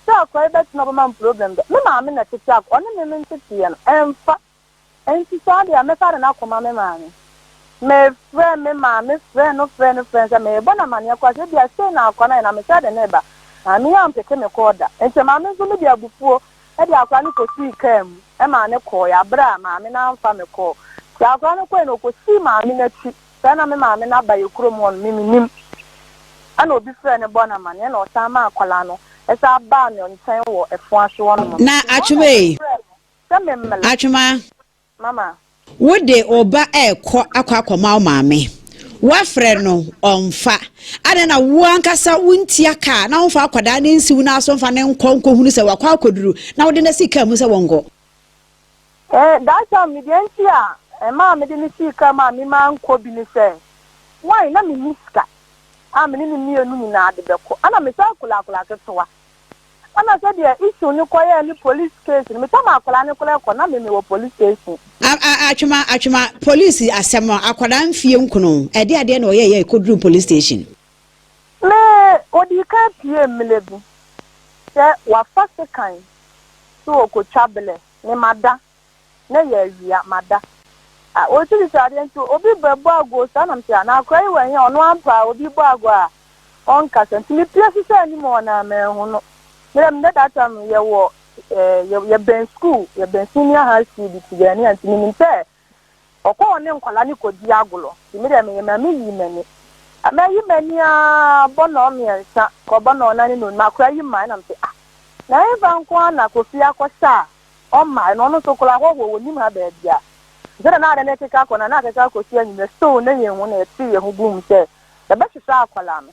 Sɛ akoa yi bɛtena ɔbɛma me problem dɛ, me maame na ɛtete akoa, ɔne me me nteteɛ no, ɛmfa. Enti saa deɛ a, mɛfa de no akɔma me maame. Mefrɛɛ me maame frɛɛ no frɛɛ no frɛɛ no sɛ merebɔ no amaneɛ koraa sɛ ebia sei na akoa no ayɛ na mesan de no reba. Maame yi ampeke me kɔɔ da. Enti maame nso mede abufuo de akoa no kɔsii kaa mu maa no kɔeɛ berɛ a maame no amfa me kɔɔ. Nti akoa no kɔeɛ no ɔkɔsii maame no akyi. Sɛ na me maame no aba yɛ kurom hɔ no, me mennim. Ɛna obi frɛɛ no bɔɔ no amaneɛ na ɔsan maa akwadaa no san baa me nkyɛn wɔ Ɛfoase hɔnom. Na Nti hɔ na Atwoma ei. mefrɛɛ no sɛ memmla. Atwoma. Mama. Wode wo ba rekɔ akɔ akɔma wo maame. Woafrɛ no, ɔmfa. Adɛn na wo ankasa wontia kaa na womfa akwadaa no nsi wo nan so mfa no nkɔ nkɔhunu sɛ wakɔ akɔduru na wode no asi kaa mu sɛ wɔnkɔ? Eh, that time no deɛ nti a ɛmaa mede no sii kaa mu a me mankɔ bi ne sɛ, one, na menni sika a me ne no mmienu nyinaa de bɛkɔ, ɛna mesan kura akwadaa ketewa. Ɛna sɛdeɛ issue no kɔyɛɛ ne police case no, metam akwadaa no koraa kɔ na me mewɔ police station. A a Atwema Atwema, police asɛm, akwadaa mfie nkono, ɛdeɛ adeɛ na ɔyɛeɛ a ɛkɔduruu police station? Me, odii kan piee mmerɛ bi sɛ wafa sekan sɛ ɔrekɔtwa belɛ, me mada, na ɛyɛ awia, mada. Ah, ɔresisisi adeɛ nti obi bɛbɔ aguo saa na mese ah, na akora yi wɔ he a ɔno ampa a obi bɔ aguo a ɔnkasa nti mepie hwehwɛ anim hɔ na manhu no. Me dɛ me that time yɛwɔ eh, yɛbɛn school, yɛbɛn senior high school bi Tigania nti menim sɛ Ɔkɔ ɔne nkwadaa no kɔdi agorɔ. Nti me deɛ meyɛ ma meyi m'ani. Mayi m'ani ara bɔ nnɔɔ mmiɛnsa kɔbɔ nnɔɔ nan ne nnɔnum. Akwadaa yi mmaeɛ na mese ah na ɛhefa nko ara na Kofi akɔhyɛ a ɔmmaeɛ no ɔno nso koraa hɔhoɔ wɔnnim ha baabi a. Sɛdeɛ na ade no rekeka kɔ no na akeka akɔsi anwummerɛ still na yɛnhu na yɛtee yɛn ho guu mu sɛ yɛbɛhwehwɛ akwadaa no.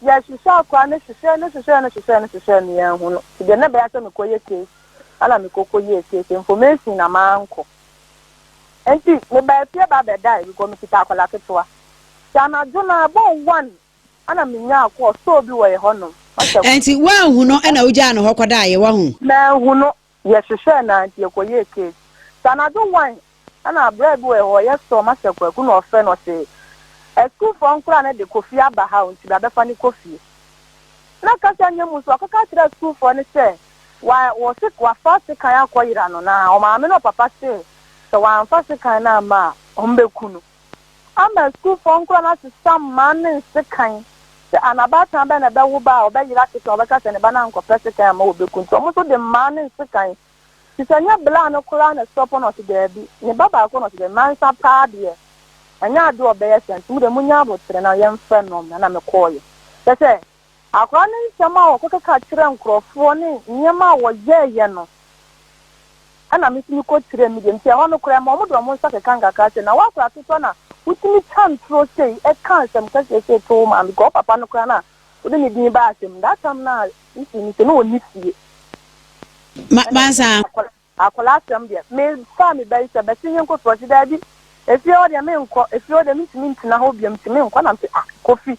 Yɛhwehwɛɛ akwadaa no hwehwɛɛ no hwehwɛɛ no hwehwɛɛ no hwehwɛɛ no yɛanhu no. Nti deɛ na ɛbɛyɛ sɛ mekɔyɛ case ɛna mekɔkɔyɛɛ case information na mankɔ. Enti mebaa fie ba bɛdae because mekita akwadaa ketewa. Nti anadwo no ɛbɔɔ one ɛna menyaa call store bi wɔ yɛ hɔnom. Mahyɛ Enti woanhu no ɛna wogyaa no hɔ kɔdaeɛ, wahu? Manhu no, yɛhwehwɛɛ no ara nti yɛkɔyɛɛ case. Nti anadwo one ɛna braa bi wɔ yɛ hɔ ɔyɛ store mahyɛ kwaku na ɔfrɛ no ɔse asukuufoɔ nkoraa no de Kofi aba ha o nti bra bɛfa no kɔ fie. Na kasa nyɛ mu nso wakɔka akyerɛ asukuufoɔ no sɛ wa wɔse wafa sekan akɔyera no na ɔmaame ne ɔpapa se sɛ wamfa sekan no amma a wɔbɛku no. Ama asukuufoɔ nkoraa no asesa mmaa ne nsekan sɛ ana abaatan bɛn na ɛbɛwo ba a ɔbɛyera sekan a ɔbɛka sɛ ne ba no ankɔpɛ sekan amma wɔbɛku nti wɔn nso de mmaa ne nsekan nti sɛ nyɛ bla no koraa na ɛstɔpo no ɔse daabi ne ba baako na ɔse daabi mansa paa deɛ ɛnyɛ adeɛ ɔbɛyɛ saa nti mo deɛ monya aboterɛ na yɛmfrɛ no mmra na mekɔɔyɛ kyɛ sɛ Akwadaa no nsɛm a ɔkɔkeka kyerɛɛ nkurɔfoɔ ne nneɛma a wɔyɛeɛ no, ɛna me nso mekɔkyerɛɛ me deɛ. Nti ɛhɔ no koraa, ɛma wɔde wɔn nsa keka nkakra sɛ, na wo akwadaa ketewa na wotumi twa ntorɔ sei, ka nsɛm kɛseɛ sei to wo maame, because wo papa no koraa no a wode ne din baa asɛm mu, that time no a issue no sɛ na ɔnni fie. Ma, mansa. Akwadaa asɛm deɛ, me faa me ba yi sɛ bɛse yɛnkɔ fie, ɔse daabi, efie hɔ deɛ menkɔ, efie hɔ deɛ mentumi ntena hɔ biom nti menkɔ, na mese ah Kofi,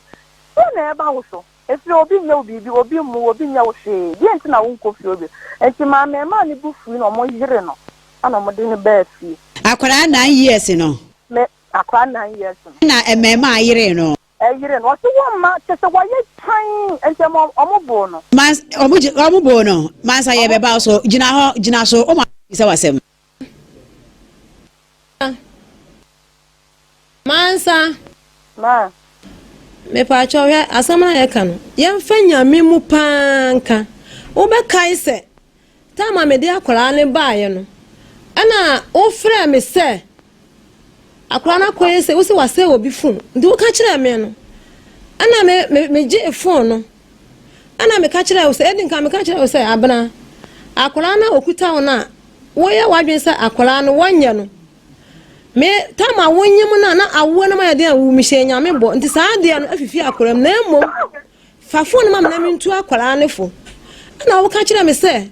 deɛn na ɛreba wo so, efie hɔ obi nyɛ wo biribi, obi mmu wo, obi nyɛ wo hwee, deɛn nti na wonkɔ fie hɔ bio, nti maa mɛmaa ne bo fui na wɔn yere no ɛna wɔn de no baa fie. Akwadaa nine years no. Me, akwadaa nine years no. Ɛna mmɛɛmaa yeree no. Ɛyere no ɔse wɔmma kyɛsɛ wɔyɛ twann nti ɛma ɔmo boo no. Mans ɔmo gye ɔmo boo no. Mansa yɛ bɛba wo so gyina hɔ gyina so wo maame bisa wo asɛm. Mansa. Ma. Mepaakyɛw hwɛ asɛm no a yɛka no yɛmfa Nyame mu paa nka wobɛkae sɛ time a mede akwadaa no baeɛ no ɛna wofrɛɛ me sɛ Akwadaa no akɔyɛ sɛ wosɛ wasɛe obi fon nti woka kyerɛɛ me no ɛna me me megyee fon no. Ɛna meka kyerɛɛ wo sɛ, edi nkan meka kyerɛɛ wo sɛ, Abena, akwadaa no a ɔkuta wo no a woyɛ w'adwene sɛ akwadaa no wɔnyɛ no, me tam a wonyem no a na awoɔ no ma yɛ den a wu mehyɛ Nyame bɔ nti saa adeɛ no afifi akwadaa mu na mmom fa fon no ma me na mentu akwadaa no fo. Ɛna woka kyerɛ me sɛ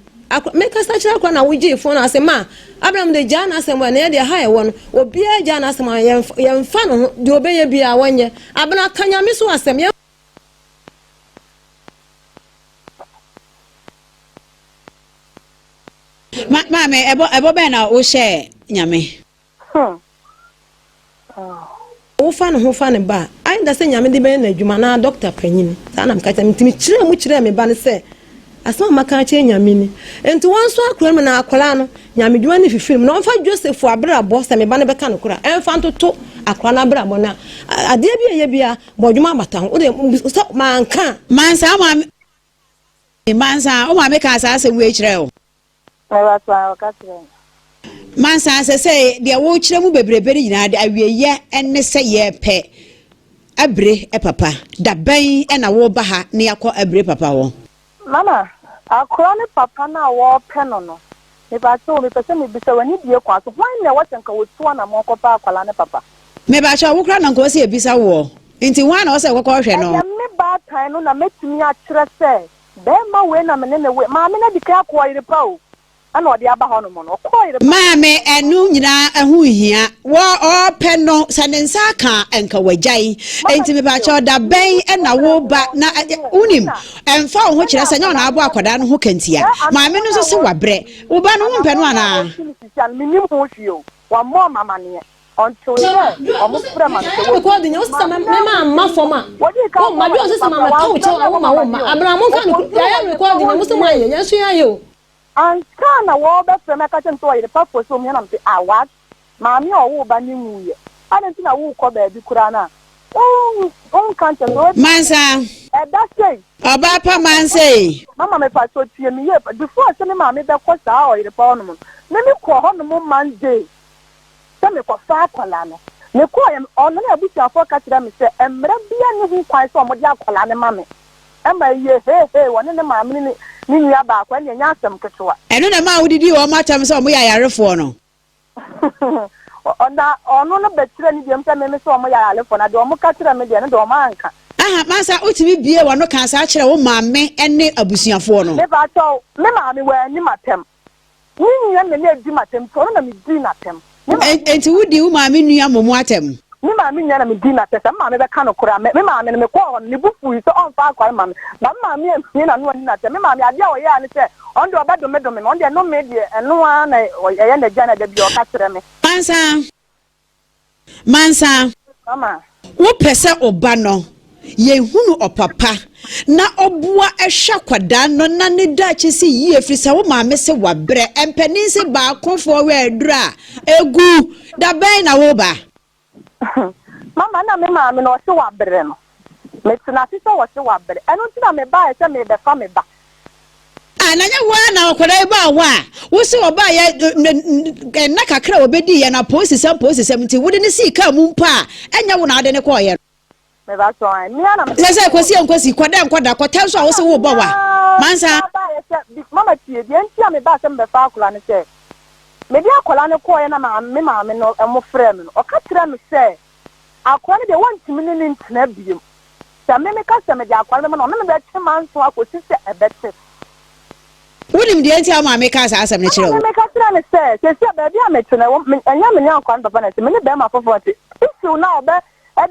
mekasa kyerɛ akwadaa na wogyee fon no ase ma Abraham de gyaa n'asɛm a na yɛ deɛ ha ɛwɔ no obiara gyaa n'asɛm a yɛmfa no ho deɛ ɔbɛyɛ biara wɔnyɛ. Abena ka Nyame so asɛm yɛn Ma maame ɛbɔ ɛbɔ bɛn na wohyɛɛ Nyame? Hmm. Oh. Wofa ne ho fa ne ba a, ayɛ da sɛ Nyame de bɛyɛ n'adwuma anaa dɔkta panyin. Saa na meka kyerɛ nti mekyerɛɛ mu kyerɛɛ me ba no sɛ asɛm a maka akyerɛ Nyame ni. Enti wɔnsɔ akwadaa no mu na akwadaa no, Nyame dwuma no fifiri mu na ɔmfa Joseph abrabɔ sɛ me ba no bɛka nokorɛ a, ɛmfa ntoto akwadaa no abrabɔ na adeɛ bi a ɛyɛ biara bɔdwom abata ho. Wode sɛ manka a. Mansa wo maame Mansa wo maame kaa saa asɛm wei kyerɛɛ wo? Mebatɔ a ɔka kyerɛɛ me. Mansa sɛsɛe deɛ wokyerɛ mu bebrebe no nyinaa de awieyɛ ne sɛ yɛpɛ abire papa. Da bɛn na woreba ha na yɛakɔ abire papa hɔ? Mama, akora ne papa no a wɔrepɛ no no, mepakyɛw mepɛ sɛ mebisa wo anidie kwan so, hwan na ɛwɔ sɛ nka wɔtu anamɔn kɔpɛ akwadaa ne papa? Mepakyɛw, wo koraa na nka ɔsɛ yɛbisa woɔ, nti hwan na ɔsɛ kɔkɔ hwɛ no? Ɛyɛ me baatan no na mɛtumi akyerɛ sɛ barima wei na me ne no woe. Maame no adi kan akɔ ɔyere pa o. Ɛna ɔde aba hɔnom no, ɔkɔɔ yere pa. Maame, ɛno nyinaa ɛho nhia. Wɔ ɔɔpɛ no, sɛ ne nsa aka a, nka wagyae. Mama Enti mepakyɛw, tie da o, bɛn menni na wo woreba na brɛ wonim, na ɛmfa wo ho ɛna kyerɛ sɛ nyɛ wo na akwadaa abɔ no akwadaa no ho kantia. sɛ Maame anammɔn no nso a se wɔretu wabrɛ. Wo ba no, wompɛ no anammɔn no a anaa? wɔretu no sisi a no, mennim ho hwee o. Wammɔɔ me amaneɛ. Until sɛ wɔfrɛ ma no sɛ wɔdi maame no ahu ne wɔdii kan kɔɔ ɔyere pa koraa, wamfrɛ me ammɔ me amaneɛ o. Wɔkɔduruu ɔyere pa hɔ wiee. Ansa na wɔrebɛfrɛ me aka akyerɛ me sɛ ɔyere pa foɔ sɛ ɔmia na mese ah what? Maame a ɔwoo ba no nwuiɛ adɛn nti na worekɔ baabi koraa no a wonka nkyerɛ me sɛ wadi Mansa. ɛda sei. Ɔbaa pa Mansa ei. Mama mepakyɛw tie me yie before sɛ me maame bɛkɔ saa ɔyere pa hɔnom no me me kɔɔ hɔnom Monday sɛ mekɔfa akwadaa no. Mekɔeɛ no, ɔno ne abusuafoɔ ka kyerɛɛ me sɛ mmara biara nni ho kwan sɛ wɔde akwadaa no ma me. Ɛma ɛyɛɛ heihei, wɔne ne maame ne ne nua baako, ɛnneɛ ɛnyɛ asɛm ketewa. Ɛno na ɛmaa wodidii wɔn atɛm sɛ wɔyɛ ayarefoɔ no. Na ɔno no bɛkyerɛɛ ne deɛ mu sɛ meme sɛ wɔyɛ ayarefoɔ, na deɛ wɔka kyerɛɛ me deɛ, ɛno deɛ wɔanka. Aha, Mansa, wotumi buee w'ano kaa saa kyerɛɛ wo maame ne abusuafoɔ no? Mepakyɛw, me maame, wanni m'atɛm. Me nua na na edi m'atɛm nti ɔno na midii n'atɛm. Me maame. Enti wudii wo maame nua mmom atɛm? Me maame nua na midii n'atɛm. Sɛ me maame bɛka nokorɛ a, me me maame no, mekɔɔ hɔ no, ne bo fuui sɛ ɔmfa akware mma me. But me maame ammue n'ano anni n'atɛm. Me maame, adeɛ a ɔyɛɛ ara ne sɛ, ɔno deɛ ɔbɛdomedome me. Ɔno deɛ nnome deɛ, ɛno ara na ɛyɛ n'agya na da biara ɔka kyerɛ me. Ansa. Mansa, wopɛ sɛ wo ba no yɛhunu ɔpapa na ɔboa hwɛ akwadaa no na ne daakye si yie firi sɛ wo maame se wabrɛ mpanin se baakofoɔ wɛ aduru a ɛgu da bɛn na wo ba? Mama na me maame no ɔse wabrɛ no metena ase sɛ ɔse wabrɛ ɛno nti na mebaeɛ sɛ merebɛfa me ba. Ah, na nyɛ wo ara na akwadaa yi baa hɔ a wo se ɔbaeɛ nna kakra a ɔbɛdiiɛ no apolisisɛm polisisɛm nti wode no sii kaa mu mpo a ɛnyɛ wo na wode no kɔeɛ no. Meba so an, me ara na mede Sɛ sɛ kɔsi nkosi, kɔda nkɔda, kɔtɛ nso a wo se wobɔ wa. Mansa. Baeɛ sɛ, mama tie, deɛ nti a mebaa sɛ mebɛfa akwadaa no sɛ, mede akwadaa no kɔeɛ na me maame no wɔn frɛɛ me no, ɔka kyerɛɛ me sɛ akwadaa no deɛ wɔntumi ne no ntena biom. Sɛ me meka sɛ mede akwaa no bɛma no a, ɔne me bɛtwe manso akɔsi sɛ ɛbɛte. Wonim deɛ nti a wo maame kaa saa asɛm no kyerɛɛ Ɛnna wo? me meka kyerɛɛ no sɛ, Seesei a baabi a mete no, ɛwɔ me, ɛnyɛ me ne akwaa no papa na ɛte, me ne barima foforɔ te. Issue no a ɔbɛ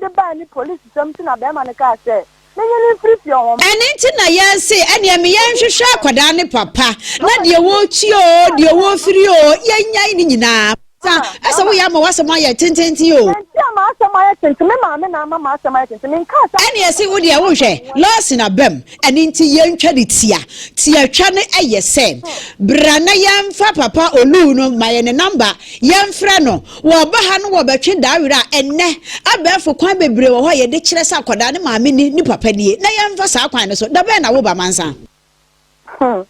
de bae ne polisisɛm nti na barima no kaa sɛ menyi no mfiri fie hɔ. Ɛno nti na yɛse ɛneɛ me yɛnhwehwɛ akwadaa no papa na deɛ wɔretua oo, deɛ wɔrefiri oo, yɛnnyae ne nyinaa. Sa, ɛsɛ woyɛ ama w'asɛm ayɛ tententen o. Enti a m'asɛm ayɛ tenten, me maame na ama m'asɛm ayɛ tenten, menkaa sɛ. Ɛne ɛse wo deɛ wonhwɛ, Lawson abam, ɛno nti yɛntwa no tia. Tiatwa no yɛ sɛ, bra na yɛmfa Papa Oluu no, ma yɛn ne number, yɛmfrɛ no, wɔba ha no wɔbɛtwe dawere a, ɛnnɛ, abɛɛfo kwan bebree wɔ hɔ a yɛde kyerɛ sɛ akwadaa no maame ni, ne papa nie, na yɛmfa saa kwan no so. Da bɛn na woba Mansa? Hmm.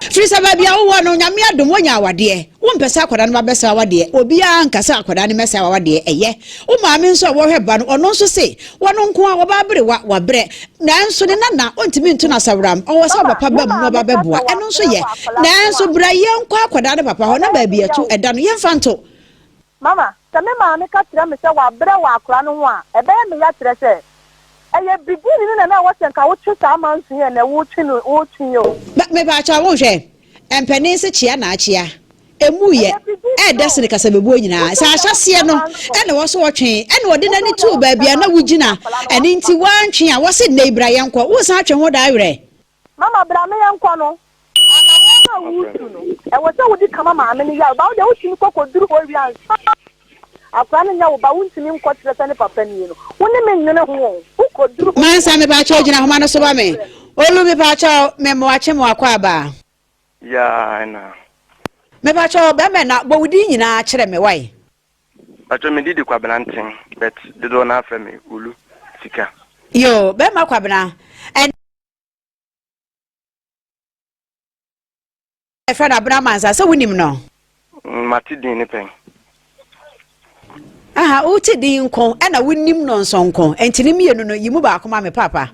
Firi sɛ baabi a wowɔ no, Nyame adom, woanya awadeɛ. Wompɛ sɛ akwadaa no ba bɛsɛe w'awadeɛ. Obiara nka sɛ akwadaa no mmɛsɛe w'awadeɛ. Ɛyɛ. Wo maame nso a wɔhwɛ ba no, ɔno nso se, wɔno nko ara, wɔba aberewa, wabrɛ. Nanso ne nana, ɔntumi nto no asaworam. Ɔwɔ sɛ Mama, ɔba pa me ba mu na maame ɔba ka sɛ bɛboa. Ɛno nso wabrɛ yɛ. wɔ akwadaa no ho Nanso a, bra yɛnkɔ akwadaa no papa hɔ na ɛbɛyɛ baabi me ya ɛto o. ɛda no, yɛmfa nto. Mama, sɛ me maame ka kyerɛ me sɛ wabrɛ wɔ akwadaa no ho a, ɛbɛyɛ me ya kyerɛ sɛ, ɛyɛ beginning no na na ɛwɔ sɛ nka wotwe saa manso yi a ɛnnɛ wotwe no wotwe yi o. Mepaakyɛw wonhwɛ, mpanin se kyea na akyea, emu yɛ, Ɛyɛ beginning ɛɛdɛ no. sene kasabebuo nyinaa. Wotwe Sɛ deɛ ahyɛseɛ wokyea no manso. ɛna wɔ so wɔtwe, ɛna ɔde Wotwe n'ani deɛ too wokyea baabi a na manso wogyina, akwadaa no ɛno nti woafa. woantwe a, wɔse nnɛ yi bra yɛnkɔ, woresan atwe ho daa werɛ. Mama bra me yɛnkɔ no. Anammɔn no a woretu no, ɛwɔ sɛ wodi kan ma maame no yare ba. Wo deɛ wotumi kɔ kɔduru hɔ wie ansa na akwadaa no nyɛ wo ba, wontumi nkɔkyerɛ sɛ ne papa nie no. Wo ne me nnwene ho o. Wokɔduru hɔ wie Mansa ansa mepaakyɛw gyina ahoma no so ma me. na wobrɛ. Olu mepaakyɛw me moakye mo akwaaba. Yeah ɛna. Mepaakyɛw bɛmɛ na bɔ wo din nyinaa kyerɛ me wai. Mpakyɛw me din de Kwabena Nten but dodoɔ naa frɛ me Olu Sika. Yoo bɛma Kwabena ɛnɛ yɛfrɛ no Abena Mansa sɛ wonim no? Mate din no pɛn. Aha wote din nko ɛna wonim no nso nko nti ne mmienu no yi mu baako ma me paapa.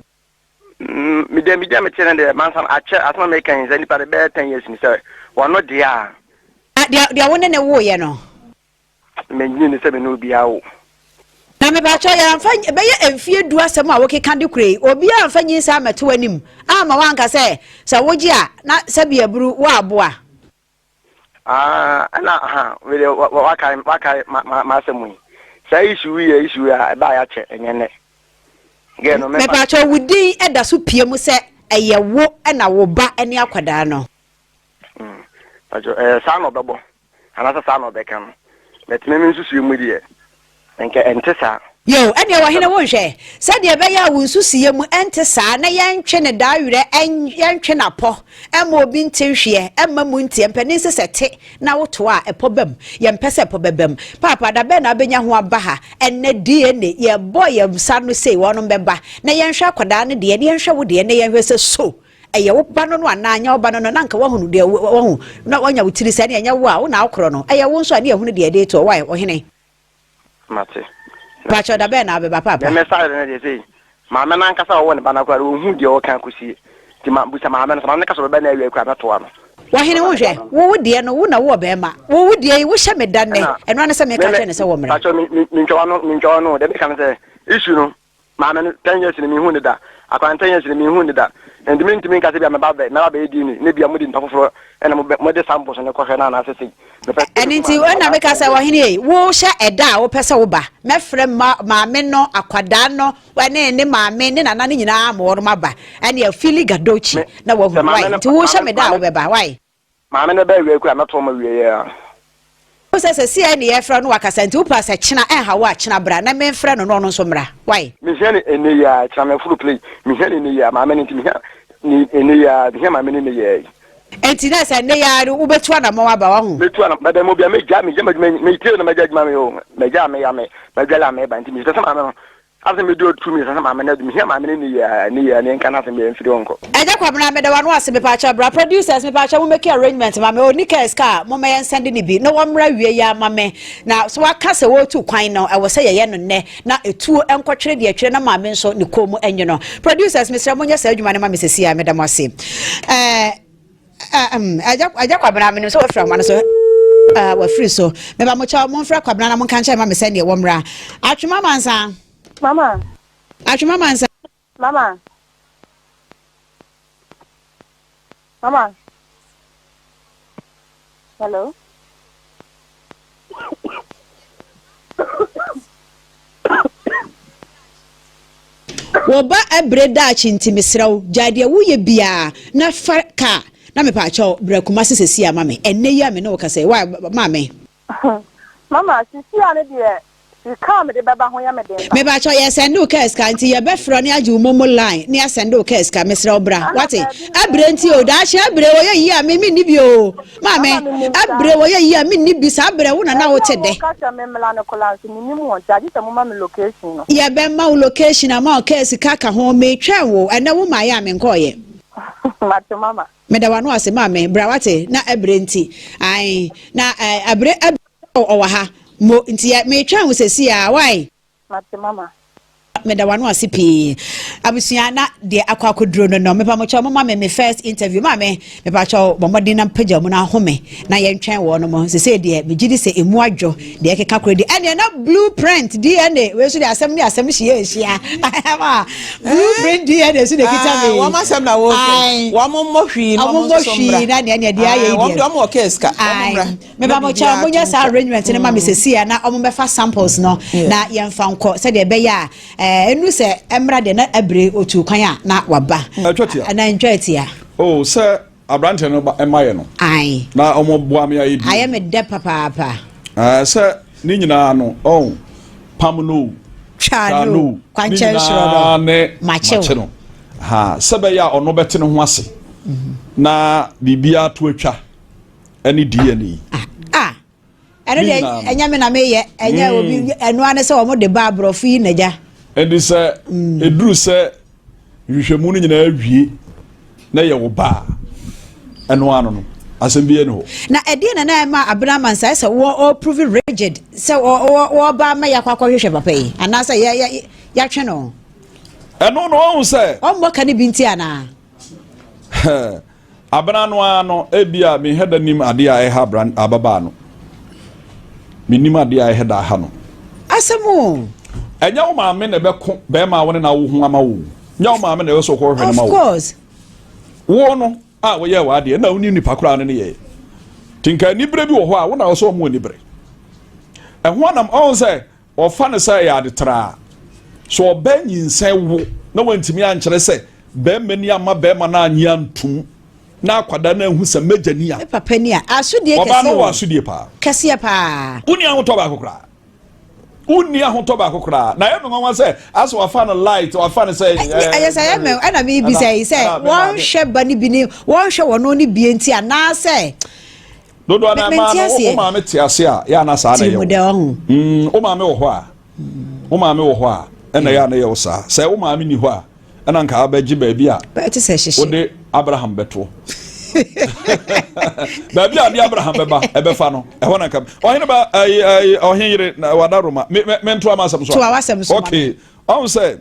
Me deɛ me din a mete no deɛ mansa akyɛ asɛm a meka yi sɛ nipa de bɛyɛ 10 years ni sɛ wɔno deɛ a. Deɛ deɛ wo ne ne woeɛ no. Mennye nni sɛ me ne obiara wo. Na mepakyɛw yɛamfa bɛyɛ mfie du asɛm a wokeka de kura yi, obiara amfa nyinsɛn ammɛto w'anim amma woanka sɛ sɛ wogye a na sɛbi aburu wo aboa. Ah, ɛna aha, wei deɛ wakae wakae m'asɛm yi. Saa issue yi yɛ issue a ɛbaa yɛakyɛ ɛnyɛ nnɛ. Girl no mɛfa. Mepakyɛw wo din da so pue mu sɛ ɛyɛ wo na wo ba ne akwadaa no. Mm, pakyɛw ɛyɛ saa na ɔbɛbɔ. Anaasɛ saa na ɔbɛka no. But me me nsusuiɛ mu deɛ, nka ɛnte saa. Yoo, ɛnneɛ ɔhene wo nhwɛ, sɛdeɛ ɛbɛyɛ a wo nsusuiɛ mu ɛnte saa, na yɛntwe no daa werɛ, yɛntwe no apɔ, ɛmma obi nte nhweɛ, ɛmma mu nteɛ, mpanin se sɛ te na wotoa a, ɛpɔ ba mu, yɛmpɛ sɛ ɛpɔ bɛba mu. Paapa, da bɛn na wobɛnya ho aba ha? Ɛnnɛ DNA, yɛbɔ yɛn nsa ano sei, wɔnom bɛba, na yɛnhwɛ akwadaa no deɛ, na yɛnhwɛ wo deɛ, na yɛnhwɛ sɛ so ɛyɛ wo ba no no anaa anyɛ wo ba no no na anka woahunu deɛ wahu na wanya wo tiri sɛ ɛne ɛnyɛ wo a wo na wokorɔ no ɛyɛ wo nso a ne yɛhunu deɛ ɛde toɔ wae ɔhene. Mate. Pakyɛ da bɛn na abɛba paapa? Mɛmɛ side no deɛ sei maame no ankasa a ɔwɔ ne ba no koraa no ɔnhu deɛ ɔka akɔsie nti ma busa maame no sɛ maame no ka sɛ ɔbɛba no awia koraa mɛtoa no. Ɔhene wo hwɛ wo wo deɛ no wo na wowɔ bɛɛma wo wo deɛ yi wohyɛ me da nnɛ ɛno ara ne sɛ meka kyerɛ no sɛ wɔmmra. Pakyɛ mentwa wano mentwa wano deɛ meka ne sɛ issue no Maame no, ten years ni minhuu no da. Akwadaa no, ten years ni minhuu no da. Enti mintumi nka sɛ ebia mɛba abɛ, mɛba abɛyɛ DNA, na ebia mode nipa foforɔ na mobɛ, mode samples no kɔhwɛ no anaasɛ sei. Mepɛ sɛ Ɛno mehu nti, maame no ɛna meka anaasɛ sɛ, Ɔhene ei, wo hyɛ ɛda a wopɛ sɛ woba, mɛfrɛ ma, maame no, akwadaa no, ne ne maame, ne nana no nyinaa ama wɔnom aba. Ɛne Fili Gadochi Me, na sɛ wahunu. maame Wai? no, Nti wo hyɛ maame, me da a maame, wobɛba. Wai? Maame no bɛ awia kura mɛto ɔmo awie yɛ a. Wohu sɛ sɛsiɛ ne yɛfrɛ no wakasa nti wopɛ a sɛ kyena ɛnha wo a kyena bra na menfrɛ no na ɔno nso mmra wai. Mehia no ɛnɛ yi ara kyena mɛforo plane mehia no ɛnɛ yi ara maame no nti mehia no ɛnɛ yi ara mehia maame no ɛnɛ yi ara yi. Nti na sɛ ɛnɛ yi ara no wobɛtu anamɔn aba wahu. Mɛtu anamɔn bɛbɛ mo bia mɛgya megya m'adwuma metie na mɛgya adwuma me o mɛgya a meyɛ a mɛdwale a mɛba nti mehwɛ sɛ maame no Afei mede otu me sɛ maame no mehia maame no ne yie ne yie ne nka n'asɛm yɛ mfiri hɔ nkɔ. Agya Kwabena meda w'ano ase mepaakyɛw bra producers mepaakyɛw mo make arrangement ma me ɔni kaa sika a momma yɛn sɛnde ne bi na wɔmmra wie yi ara ma me na sɛ waka sɛ wɔretu kwan no ɛwɔ sɛ yɛyɛ no nnɛ na etuo nkɔtwere deɛ ɛtwere na maame nso ne kɔn mu nwono producers mesrɛ monyɛ saa adwuma no ma me sɛsi a meda mo ase ɛɛ Agya Agya Kwabena menim sɛ wafiri ahoma no so uh, wafiri so meba mo kyɛw momfrɛ Kwabena na monka nkyɛn ma me sɛdeɛ wɔmmra Atwema Mansa Mama Atwema Mansa Mama Mama Hello Wo ba abire daakye nti mesrɛ wo gyae deɛ woyɛ biaa na fa car na mepaakyɛw bra Kumasi sesia ma me ɛnnɛ yi a me ne wo kasa yi why maame. Mama sesia no deɛ Sika a mede bɛba ho yɛ me den ba. Mepakyɛw yɛ sɛnde wo kaa sika nti yɛ bɛ frɛ ne agye wo momo line ne asɛnde wo kaa sika mesrɛ wo bra Ana wate baabi na abire nti o daakye abire wɔ yɛ yie a me menni bi o maame Mama menim saa. abire wɔ yɛ yie a menni bi saa berɛ wo na na Baabi wo a te dɛ. moka sɛ me mmla no koraa nso mennim hɔ nti agye sɛ moma me location no. Yɛ bɛ ma wo location ama wo kaa sika ka ho me twɛn wo ɛnɛ wo maayɛ a menkɔɔyɛ. Mate mama. Meda w'ano ase maame, bra wate, na ɛbrɛ nti, ae, na eh, abre, abre ɔwɔ ha, mo, nti yɛ, metwɛn wo sɛsi a, wai? Mate mama. Meda w'ano ase pii. Abusua na deɛ akɔ akɔduro no no, mepamokyɛw moma me me first interview. Maame, mepakyɛw bɔ mmɔden na mpagya mu na ahome na yɛntwɛn wɔn mo. Sesei deɛ megye di sɛ emu adwo deɛ ɛkeka koro di. Ɛneɛ na blueprint DNA wei so deɛ asɛm ne asɛm hyia ahyia. Ma blueprint DNA so na ekita ah, me. Wɔn asɛm na wɔkɛ. Wɔn mmɔ hwii na wɔn nso mmra. na deɛ deɛ ayɛ yi deɛ. Wɔn deɛ wɔn wɔ case ka. Wɔn mmra. Meba mo kyɛw mo nyɛ saa arrangement no ma me sɛsi a na ɔmo bɛfa samples no na yɛnfa nkɔ sɛdeɛ ɛbɛyɛ a ɛɛ enu sɛ ɛmra deɛ na abire otu kwan a na waba. Ɛtwa tia. Na ntwa tia. Oh sɛ aberanteɛ no ba ɛma yɛ no. Ae. Na ɔmo boa me ayɛ bi. Ayɛ me dɛ papaapa. Ɛɛ sɛ ne nyinaa no ɔn pam no o. Twa no o. Kwankyɛn soro no. Ne nyinaa ne makye no. Ha sɛ bɛyɛ a ɔno bɛte ne ho ase. Na biribiara to atwa. ɛne DNA. Ah, ah. ɛno deɛ ɛnyɛ me na meyɛ ɛnyɛ mm. obi ɛno ara ne sɛ wɔn de ba aborɔfo yi n'agya. ɛnti sɛ mm. eduru sɛ nhwehwɛmu no nyinaa wie na yɛ wo ba a ɛno ano no asɛm bi ɛni hɔ. Na ɛdeɛ na na ɛma abena amansa sɛ wɔ ɔ prove rigid sɛ wɔ wɔ wɔba ama yɛ akɔ akɔhwehwɛ papa yi anaasɛ yɛ yɛ yɛatwe no. Ɛno no ɔhu sɛ. Ɔmmɔ ka ne bi nti anaa. Abena no ara no, ebia menhɛ da nim adeɛ a ɛha abran ababaa no. Mennim adeɛ a ɛhɛ da aha no. Asɛm o. Ɛnyɛ wo maame na ɛbɛko bɛrima a wo ne no awo ho ama wo o. Nyɛ wo maame na ɛwɔ sɛ ɔkɔhwehwɛ no ma wo. Of course. Wo no a woyɛɛ w'adeɛ na wonim nipa koraa ne ne yɛɛ. Nti nka anibere bi wɔ hɔ a wo na ɛwɔ sɛ ɔmo anibere. Ɛho anam ɔho sɛ Wɔfa no sɛ ɛyɛ ade traa. Sɛ ɔbaa nyinsɛn wo na wantumi ankyerɛ sɛ barima ni amma barima no annye antom na akwadaa no anhu sɛ m'agya ni a, Me papa ni a, asodie ɔbaa kɛseɛ no wɔ o. asodie paa. Kɛseɛ paa. Wonni ahotɔ baako koraa. Wonni ahotɔ baako koraa. Na ɛyɛ me nwanwa sɛ asɛ wafa no light, wafa no sɛ. Ɛyɛ sɛ ɛyɛ me ɛna mebisa yi sɛ wɔnhwɛ ba no bi ne wɔnhwɛ wɔn no bie nti anaasɛ. Dodoɔ no maa no wo maame te ase a yɛ ana saa na ɛyɛ wo mm, wo maame wɔ hɔ a wo maame wɔ hɔ a ɛna yɛ ana yɛ wo saa sɛ wo maame ni hɔ a ɛna nka abɛgye baabi a wode Abraham bɛtoɔ baabi a ɔde Abraham bɛba ɛbɛfa no ɛhɔ na nka ɔhene ba ɛyi ɛyi ɔhen yere wada Roma me me me ntoa ma asɛm so a okay ɔn sɛ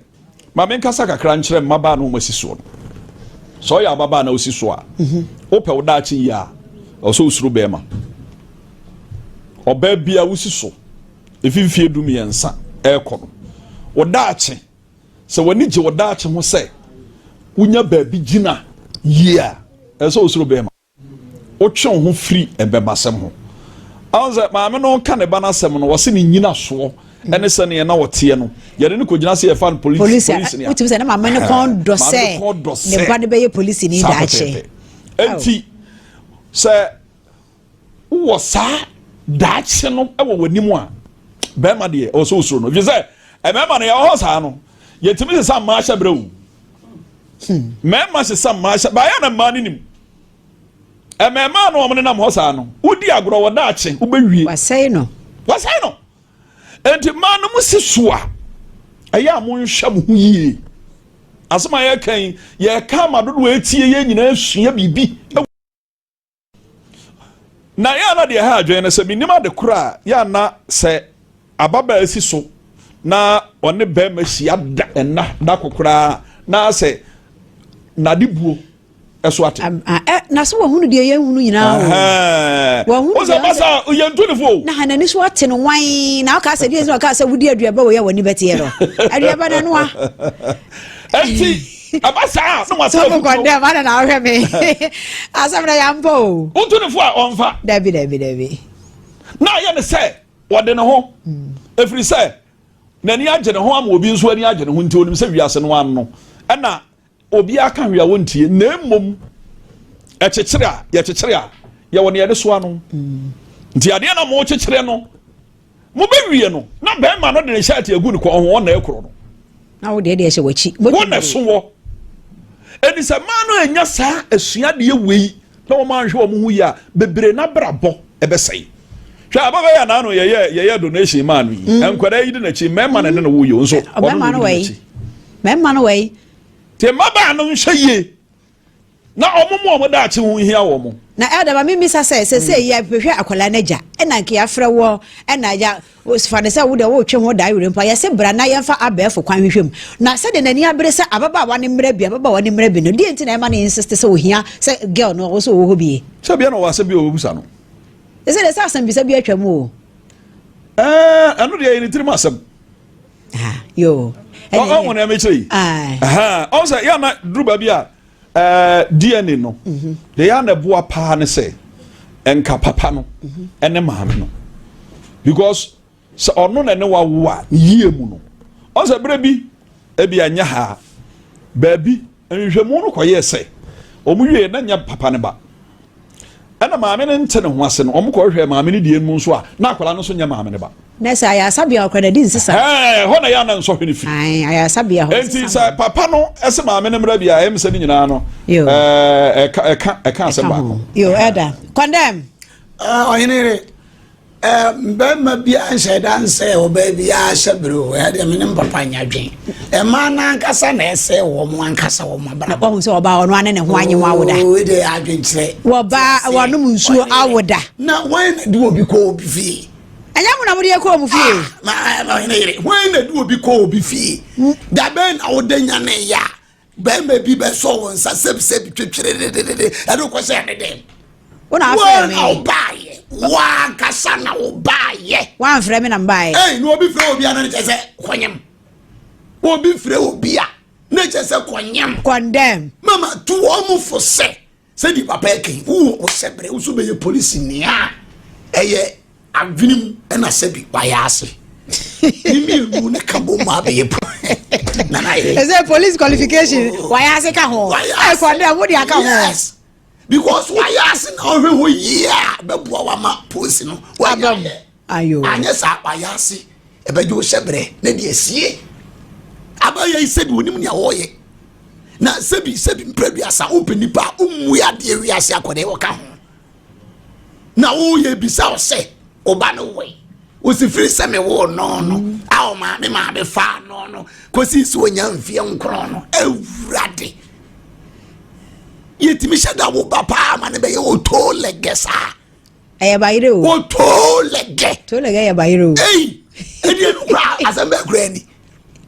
Ma menkasa kakra nkyerɛ mmabaa na wɔasi soɔ no. Sɛ ɔyɛ ababaa na wosi so a, mhm. wopɛ wo daakye yie a, ɛwɔ sɛ wosuro bɛrima. Ɔbaa bi a wosi so efi mfie 13 ɛrekɔ no, wo daakye, sɛ w'ani gye wo daakye ho sɛ wonya baabi gyina yie a, ɛwɔ sɛ wosuro bɛrima. Wotwe wo ho firi ɛbɛmasɛm ho. Ahun sɛ maame no ka ne ba no asɛm no, wɔse ne nyinasoɔ ɛne sɛdeɛ na ɔteɛ no, yɛde no kɔgyina sɛ yɛfa no polisi polisi ni a. Wotumi sɛ ne maame no kɔn dɔ sɛ ne ba no bɛyɛ polisi ni daakye. Enti sɛ wowɔ saa daakye no wɔ w'anim a, bɛrima deɛ ɛwɔ sɛ wosuro no. Ɛfiri sɛ mmarima no yɛwɔ hɔ saa no, yɛtumi sesa mmaa hyɛ berɛ o. Mmarima sesa mmaa hyɛ, baayɛ na mmaa no nim. Mmɛɛmaa no wɔn nenam hɔ saa no, wodi agorɔ wɔ daakye wobɛwie. Wasɛe no. Wasɛe no. Enti mmaa no mo si so a, ɛyɛ a monhwɛ mo ho yie. Asɛm a yɛka yi, yɛka ama dodoɔ etie yɛn nyinaa sua biribi. Na yɛ ana deɛ ɛha adwene no sɛ menim ade korɔ a yɛ ana sɛ ababaa si so na ɔne bɛrima hyia da ɛna da kokoraa na sɛ nade buo ɛso ate. Na so wɔhunu deɛ yɛnhunu nyinaa o. Wɔhunu deɛ ɔsɛ basa yɛntu ne fo o. Na n'ani so ate no wan na ɔka sɛ deɛ ɔka sɛ wodi aduaba wɔ yɛ w'ani bɛteɛ no aduaba no ɛnoa. Enti ɛba saa na wɔasɛ afutuo. Kɔndɛm ana na ɔhwɛ me asɛm na yɛampɔ o. Wontu ne fo a ɔmfa. Dabi dabi dabi. Na ayɛ ne sɛ wɔde ne ho ɛfiri sɛ n'ani agye ne ho ama obi nso ani agye ne ho nti onim sɛ wiase no ano ɛna Obiara ka hwee a wɔntie, na mmom ɛkyekyere a yɛkyekyere a yɛwɔ nea yɛde soa no. Nti adeɛ na mokyekyere no, mobɛwie no na bɛrima no de ne hyɛɛte agu ne kɔn ho ɔna ɛkorɔ no. Na wo deɛ deɛ hyɛ w'akyi. Wo na ɛso wɔ. Ɛni sɛ mmaa no anya saa asuadeɛ wei na wɔn anhwɛ wɔn ho yie a, bebree n'abrabɔ ɛbɛsɛe. Hwɛ ababaa yi a n'ano yɛyɛ yɛyɛ donation maa no yi. Nkwadaa yi di n'akyi, mmarima na ɛne no wo yɛ nso ɔno na ɔdi n'akyi. Mmarima no wɔ yi. Te mmabaa no nhwɛ yie. Na wɔn mu a wɔn daakye ho hia wɔn. Na elder ma memmisa sɛ, sɛsɛ yi ahwehwɛ akwadaa no agya, ɛna nka yɛafrɛ wɔ, ɛna agya fa no sɛ wo deɛ woretwe ho daa werɛ mpo a, yɛse bra na yɛmfa abɛɛfo kwan hwehwɛ mu. Na sɛdeɛ n'ani abere sɛ ababaawa no mmra bi, ababaawa no mmra bi no, deɛ nti na ɛma no insist sɛ ohia sɛ girl no ɔwɔ sɛ ɔwɔ hɔ bie? Sɛ bia na ɔwɔ asɛm bi a ɔbɛbusa no. Ɛsɛ deɛ sɛ asɛmbisa bi atwa mu o. Ɛɛ, ɛno deɛ ɛyɛ ne tirim asɛm. Ah, yo. Ɔho nea mekyerɛ yi. Ɔho sɛ yɛ na duru baabi a eh, DNA no, mhm. deɛ yɛ na ɛboa paa ne sɛ nka papa no mhm. ɛne maame no. Because sɛ ɔno na ɛne wawo a ne yie mu no. Ɔho sɛ berɛ bi ebi anyɛ ha baabi nhwehwɛmu no kɔyɛɛ sɛ wɔn wie na nyɛ papa ne ba. Ɛna maame no nte ne ho ase no, wɔn kɔhwehwɛɛ maame no deɛ mu nso a, na akwadaa no nso nyɛ maame no ba. Na sɛ ayaresabea hɔ koraa na ɛdi nsesa. Ɛɛ, hɔ na yɛ ana nsɔhwɛ no firi. Ae, ayaresabea hɔ. Enti sɛ papa no ɛsɛ maame no mmra bi a, ɛm sɛ ne nyinaa no, ɛɛ, ɛka ɛka ɛka asɛm baako. Yo, ɛda. Condemn. Ɔhene yere, Barima biara nhyɛ da nsɛe ɔbaa biara hyɛbere o, ɛyɛ deɛ me ne mpapa nya dwen. Mmaa no ankasa na ɛsɛe wɔn ankasa wɔn abrabɔ. Wɔn sɛ ɔbaa ɔno ane ne ho anye ho awoda. Oo, de adwenkyerɛ. Wɔbaa wɔnom nsuo awoda. Na wɔn na de obi kɔ obi fie. Ɛnyɛ mo na mo de yɛ kɔ ɔmo fie. Ah, ma ma ɔhene yere, wɔn na de obi kɔ obi fie. Dabɛn na wode nya ne ya. Bɛrima bi bɛsɔ wo nsa sɛbisɛbi twetwerededede ɛde wokɔhyɛ ne dɛm. Wo na afrɛ me. Wo na wobaayɛ. Woankasa na wobaayɛ. Woamfrɛ me na mbaayɛ. Ei, na obi frɛ obi a na ne kyɛ sɛ kɔnyem. Obi frɛ obi a na kyɛ sɛ kɔnyem. Condemn. Mama tu wɔn mo fo sɛ sɛdeɛ papa ɛka yi wowɔ wo hyɛ berɛ wo so bɛyɛ polisi nea ɛyɛ adwene mu ɛna sɛbi wayɛ ase ne mmienu ne ka bɔ mu abɛyɛ po nana yɛ ɛsɛ police qualification oh. wayɛ ase ka ho ɛkɔ dɛ mo de aka ho yes because wayɛ ase na ɔhwɛ hɔ yie a bɛboa wama polisi no wayɛ Ayo. Anyɛ saa wayɛ ase ɛbɛgye wo hyɛbrɛ na de asie. Abayɛ yi sɛbi onim nea ɔreyɛ. Na sɛbi sɛbi mprɛduasa wopɛ nipa a wommue adeɛ wiase akɔdɛ wɔka ho. Na woyɛ bisa wo sɛ ɔba no wɔ wosi firi sɛ me woo no no a ɔmaame maame faa no no kɔsi sɛ ɔnya mfeɛ nkron no awurade yɛtumi hyɛ da wo ba paa ma no bɛyɛ ɔtoo lɛgɛ saa ɛyɛ bayerɛ o. o too lɛgɛ. too lɛgɛ yɛ bayerɛ o. eyi ebi enu kura asɛm bɛɛ kura ni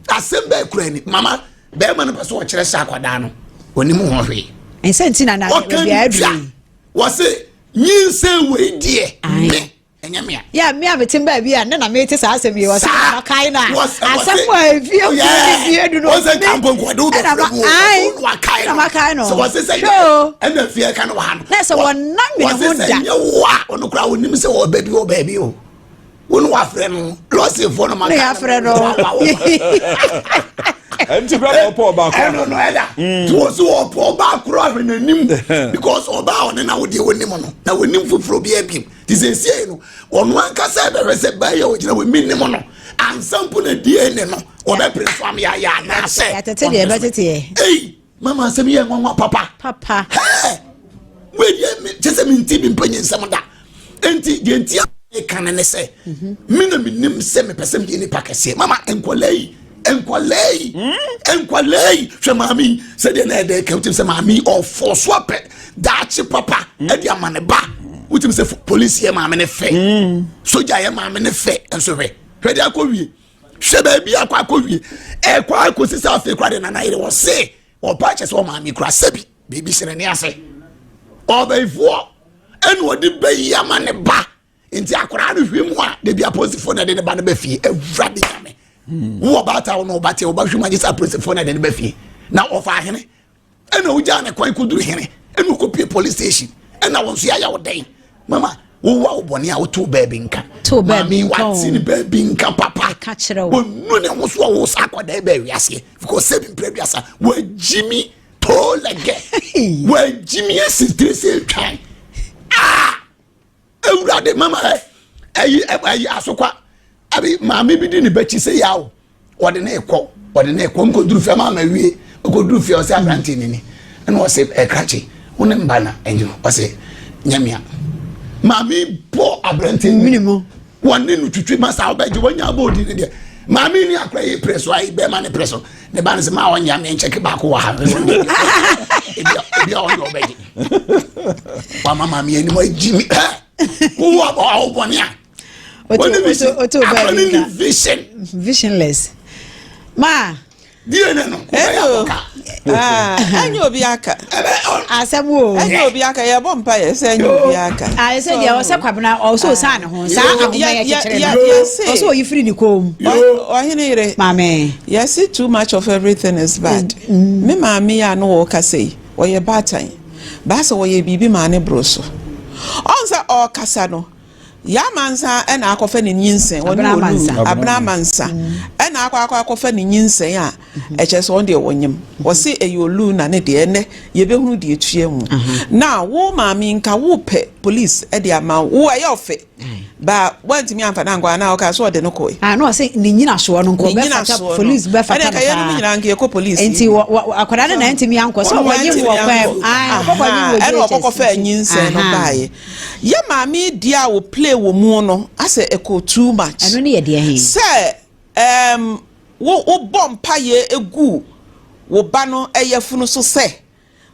asɛm bɛɛ kura ni mama bɛrima no pɛ so ɔkyerɛ sɛ akwadaa no onim ho hwee. nsɛ nti na na baabi a aduru yi. wɔse nyinsɛn wei deɛ me ɛnyɛ mea. yɛ me a mete baabi a ne na mete saa asɛm yi wɔse na makae no a asɛm a efie kuro ne fie du no wɔsɛ nkampo nkɔde wo bɛfrɛ mu o na makae no sɛ wɔse sɛ ɛna fie ka no wɔ ha no na sɛ wɔnam me ho da wɔse sɛ nyɛ wo a ɔno koraa wɔnim sɛ ɔba bi wɔ baabi o wo ne wafrɛ no lɔsefoɔ no maka yɛafrɛ no ɛnti kora na ɔpɔ ɔbaa koro ɛno no ɛda nti wɔ so ɔpɔ ɔbaa koro ahwɛ n'anim because ɔbaa ɔne na wodeɛ wɔnim no na wɔnim foforɔ bi abiem nti sɛsiei no ɔno ankasa ɛbɛhwɛ sɛ bɛyɛ ɔgyina wɔ mi nim no ansa mpo na DNA no ɔbɛpere so am yɛayɛ anaasɛ yɛatete deɛ ɛbɛteteɛ ei mama asɛm yɛ nwanwa papa papa hɛɛ wedeɛ kyɛ sɛ menti bi mpanyin nsɛm da enti deɛ nti a meka no ne sɛ mhm. me na menim sɛ mepɛ sɛ meyɛ nipa kɛseɛ mama nkɔlaa yi nkɔlaa yi hmm? nkɔlaa yi hwɛ maame yi sɛdeɛ na ɛdɛ ka wotim sɛ maame yi ɔfɔ so apɛ daakye papa hmm. ɛde ama ne ba wotim sɛ polisi yɛ maame ne fɛ hmm. sogya yɛ maame ne fɛ nso hwɛ hwɛ de akɔ wie hwɛ baabi akɔ akɔ wie ɛkɔ akɔ sisi afei kora de nana yere wɔ se ɔba kyɛ sɛ ɔmaame kura sɛbi biribi hyerɛ ne ase ɔbɛyifoɔ ɛna ɔde bɛyi ama ne ba nti akwaraa no hwɛ mu a debi apolisifoɔ na ɛde ne ba no bɛ fie awurade nyame hmm. wo ɔbaata wo na ɔba te ɔba hwɛ mu agye sɛ apolisifoɔ na ɛde ne bɛ fie na ɔfa ahene ɛna ogyaa ne kwan kɔduru hene ɛna ɔkɔpie police station ɛna wɔn nso yɛayɛ wo dɛn mama wowa wo bɔne a woto baabi nka maame wate ne baabi nka papa wɔnu ne ho so a wo sa akwadaa baawi aseɛ because sɛbi mpere aduasa wɔagyimi too lɛgɛ wɔagyimi asi tiri sɛ atwan ah Awurade mama ɛ ɛyi ɛyi asokwa abi maame bi di ne bɛkyi sɛ yaw ɔde ne kɔ ɔde ne kɔ nkɔduru fie maama wie nkɔduru fie ɔsɛ aberante ne ni ɛna ɔsɛ ɛkrakye wo ne mba na ɛnyi ɔsɛ nyamia maame bɔ aberante ne mu wɔne no twitwi ma saa ɔbɛgye wɔnya abɔ odi ne deɛ maame ni akora yi pere so ayi bɛrima ne pere so ne ba ne sɛ maa ɔnyɛ ameɛ nkyɛke baako wɔ ha. Ebi a ɔne ɔbɛgye. Wama maame anim agyi mi. Wowɔ awo bɔne a. Wɔne vision. Akɔne ne vision. Visionless. Ma. DNA no wobɛyɛ abɔka. Ɛnyɛ obi aka. Asɛm o. Ɛnyɛ obi aka yɛbɔ mpa yɛ sɛ ɛnyɛ obi aka. Ayɛ sɛ deɛ ɔsɛ kwabena ɔsɛ osan ne ho saa ahoma yɛ kyekyere no ɔsɛ oyi firi ne kɔn mu. Ɔhene yere. Maame. Yɛsi too much of everything is bad. Me maame yi a no wɔ kasa yi ɔyɛ baatan baasa wɔyɛ biribi maa ne boro so ɔn sɛ ɔkasa no. Yaa Mansa na akɔfa ne nyinsɛn, ɔne Olu, Abena Mansa na akɔ akɔ akɔfa ne nyinsɛn a ɛkyerɛ sɛ ɔno deɛ ɔnyem. Wɔse ɛyɛ Olu na ne deɛ, ɛnɛ yɛbɛhunu deɛ ɛtua mu. Now wo maame nka wopɛ police de ama wo, ɛyɛ ɔfɛ ba woantumi amfa no ankɔ anaa ɔkaa sɛ ɔde no kɔe. Ah, na ɔse ne nyinasoɔ no nka ɔbɛfata police bɛfata no paa. Ɛnna nka yɛnom nyinaa nka yɛkɔ police. Nti akwadaa no na antumi ankɔ sɛ ɔkɔnyem wɔ kwan mu. Ɔkɔkɔnyem wɔ JHS. Ɛna ɔkɔkɔfaa nyinsɛn no baeɛ. Yɛ maame yi deɛ a wɔ play wɔ mu no asɛ ɛkɔ too much. Ɛno ne yɛ deɛ he? Sɛ ɛɛm wo wo bɔ mpaeɛ gu wo ba no yafunu so sɛ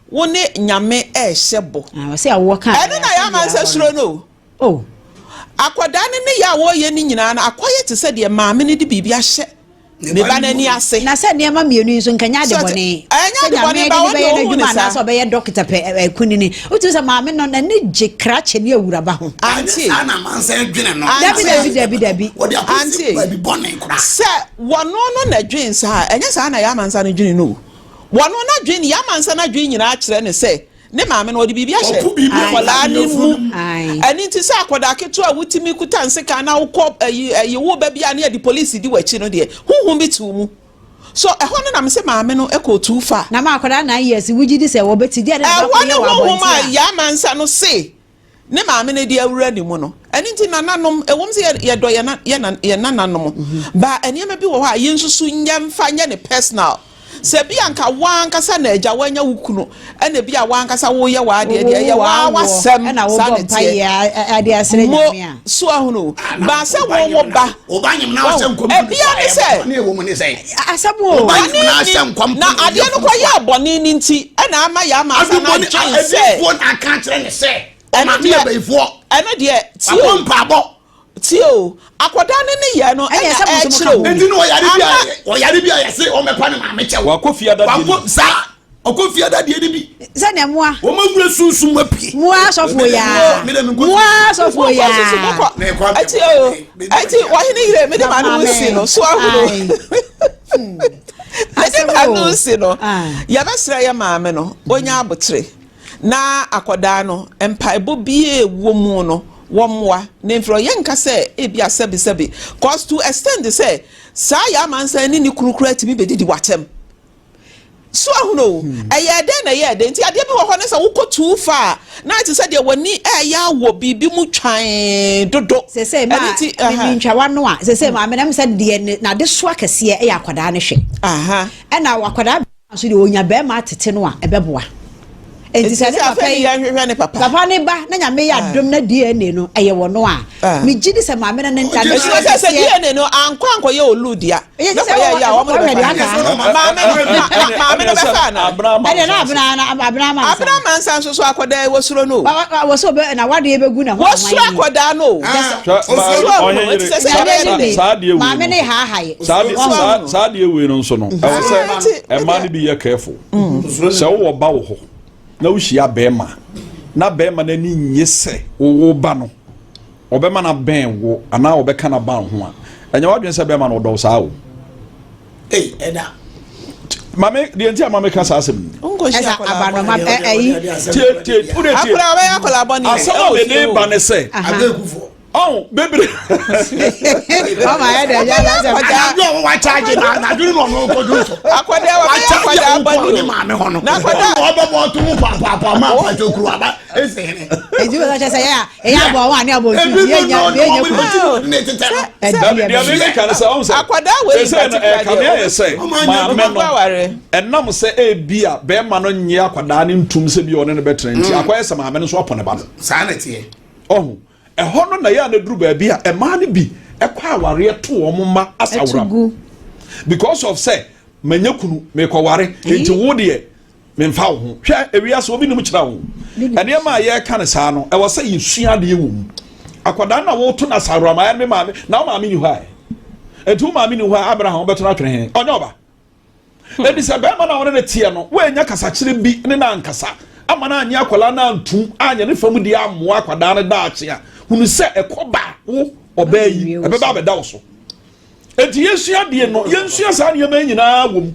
wo ne Nyame ɛɛhyɛ bɔ. Ah, ɔsɛ awoɔ ka. Ɛno na yɛ ama nsɛ suro no o. Oh. Akwadaa no ne yɛ a wɔɔyɛ no nyinaa no akɔyɛ te sɛ deɛ maame no de biribi ahyɛ Ne ba no ani ase. Na sɛ nneɛma mmienu yi nso nka nyɛ ade bɔne. Ɛnyɛ ade bɔne ba wɔde ohun ne saa. Anaasɛ ɔbɛyɛ dɔkita pɛ kunini. Wotumi sɛ maame no n'ani gye krakye ne awuraba ho. Ante. Saa na amansan dwene no. Dabi dabi dabi dabi. Wɔde akɔsi baabi bɔne koraa. Sɛ wɔno no na dwen saa ɛnyɛ saa na yɛ amansan no dwene no o. Wɔno n'adwene yɛ amansan adwene nyinaa kyerɛ ne sɛ Ne maame no, ɔde biribi ahyɛ akwadaa no mu. Ɛno nti sɛ akwadaa ketewa a wotumi kuta nsekan na wokɔ ayi ayi wo ba bi a ne yɛde polisi di w'akyi no deɛ, honhom bi te wo mu. So ɛhɔ no na mese maame no kɔɔ too far. Na ma akwadaa 9 years wogye di sɛ wɔbɛti deɛ ne na Ɛhɔ ne honhom a Yaa Mansa no se ne maame no de awura ne mu no. Ɛno nti nananom, ɛwom sɛ yɛdɔ yɛn yɛn nananom, ba nneɛma bi wɔ hɔ a yɛnsusu nyɛ mfa nyɛ ne personal. Sɛ bi anka wo ankasa na agya woanya wo kunu, ɛna bi a wo ankasa woyɛ w'adeɛ deɛ, ɛyɛ waa w'asɛm, saa na ɛteɛ. Mo so ahunu, ba sɛ wo wo ba, ebia ne sɛ, bɔne ni, na adeɛ no kɔyɛɛ bɔne no nti ɛna ama yɛn ama asa no adwen sɛ, ɛno deɛ, ɛno deɛ, tie o, tie o, akwadaa no ne yɛ no ɛna ɛkyerɛ o. Nti no ɔyare bi a ɔyare bi a yɛse ɔmɛpa ne maame kyɛw. Wakɔ fie adadeɛ no bi. Saa ɔkɔ fie adadeɛ no bi. Sɛdeɛ moa. Wɔn awura sunsum apue. Moa asɔfoɔ yaa. Moa asɔfoɔ yaa. Ɛti o ɛti wɔhene yire mi de ma no si no so ahoro. Mede ma no si no yɛbɛsrɛ yɛ maame no onya abotere na akɔdaa no mpaebɔ bie wɔ mu no wɔmmoa ne mfrɛ yɛnka sɛ ebi asɛbisɛbi cause to extend sɛ saa yɛ amansan ne ne kunu kura tumi bɛdidi watɛm. So ahunu o, ɛyɛɛ dɛn na ɛyɛɛ dɛn? Nti adeɛ bi wɔ hɔ ne sɛ wokɔ too far a, na ayɛ te sɛ deɛ w'ani ɛreyɛ awɔ biribi mu twann dodo. Sesei ma Ɛno nti, aha. mentwa w'ano a, sesei maame no ɛm sɛ deɛ ne n'adesoa kɛseɛ ɛyɛ akwadaa no hwɛ. Aha. Ɛna akwadaa bɛrima nso deɛ ɔnya bɛrima atete no a ɛbɛboa. Nti Nti sɛ ne sɛ papa afei ne yi yɛnhwehwɛ ne papa. papa ne ba na nyame yɛ adom na DNA no ɛyɛ wɔ no a, Ah. megye di sɛ maame no ne Ɛsɛ sɛ sɛ DNA no ankɔ ankɔyɛ olu dea. Ɛyɛ Na sɛ kɔyɛ yɛ a wɔn wɔhwɛ de deɛ bɛfa aka. maame no maame no bɛfa ana. Ɛdeɛ na abena na abena amansa. Abena amansa nso so akɔdaa yi wɔsuro no o. Wɔsɛ ɔbɛ na wadeɛ bɛgu na ho Wɔsuro akɔdaa no o. Suro no nti sɛ sɛ yɛbɛyɛ ne dɛ. Maame ne haahae. Saa adeɛ wei no nso no ɛwɔ sɛ mmaa no bi yɛ careful. Sɛ wowɔ ba wɔ hɔ na wohyia bɛrima na bɛrima no ani nye sɛ wowo ba no ɔbɛma no abɛn wo anaa ɔbɛka no aban ho a, ɛnyɛ w'adwene sɛ bɛrima no ɔdɔ wo saa o. Ei, ɛda. Mame, deɛ nti a mame ka saa asɛm ni. Ɛsa abanoma ɛyi. Tie tie o de tie. Akora ɔbɛyɛ akora bɔ ne. Asɛm a mede ba ne sɛ. Ɔn bebree. Ɔma yɛ dɛ yɛ dɛ sɛ. Anadwo a wɔwa kyaagye na anadwo no na ɔno kɔduru so. Akɔda wɔbɛyɛ akɔda bɔ ne maame hɔ no. Na akɔda. Ɔbɛbɔ ɔto mu papaapa ma apatwa kuru aba esi hene. Eti wɔ sɛ sɛ yɛ a ɛyɛ abɔ wɔn ani abɔ nsu yɛ nya yɛ nya kuru. Dabi deɛ mi mi ka ne sɛ ɔn sɛ. Akɔda wei sɛ no ɛkame ayɛ sɛ maame no ɛnam sɛ ebi a bɛrima no nye akwadaa ne ntum sɛ bi ɔne no bɛtena nti akɔyɛ sɛ maame no nso apɔ ne ba no. Saa na teɛ. Ɔho Ɛhɔ no na ɛyɛ a na ɛduru baabi a mmaa no bi kɔ awareɛ to wɔn mma asawuram because of sɛ manya kunu mekɔware nti wo deɛ. Memfa wo ho. Hwɛ, ewiase obi nim kyerɛ wo. Nneɛma a yɛreka no saa no, ɛwɔ sɛ yɛsua adeɛ wɔ mu. Akwadaa no a woto no asaworama ɛne me maame, na wo maame ni hɔ a ɛ. Enti wo maame ni hɔ a, Abraham wobɛto no atwene he? Ɔnyɛ ɔba. Enti sɛ bɛrima no a wɔne no teɛ no, woannya kasakyerɛ bi ne no ankasa ama no annye akwadaa no antom, anyɛ ne fam deɛ ammoa akwadaa no daakye a, hunu sɛ ɛkɔba wo ɔbaa yi, ɛbɛba abɛda wo so. Enti yɛnsua adeɛ no, yɛnsua saa nneɛma yi nyinaa wɔ mu.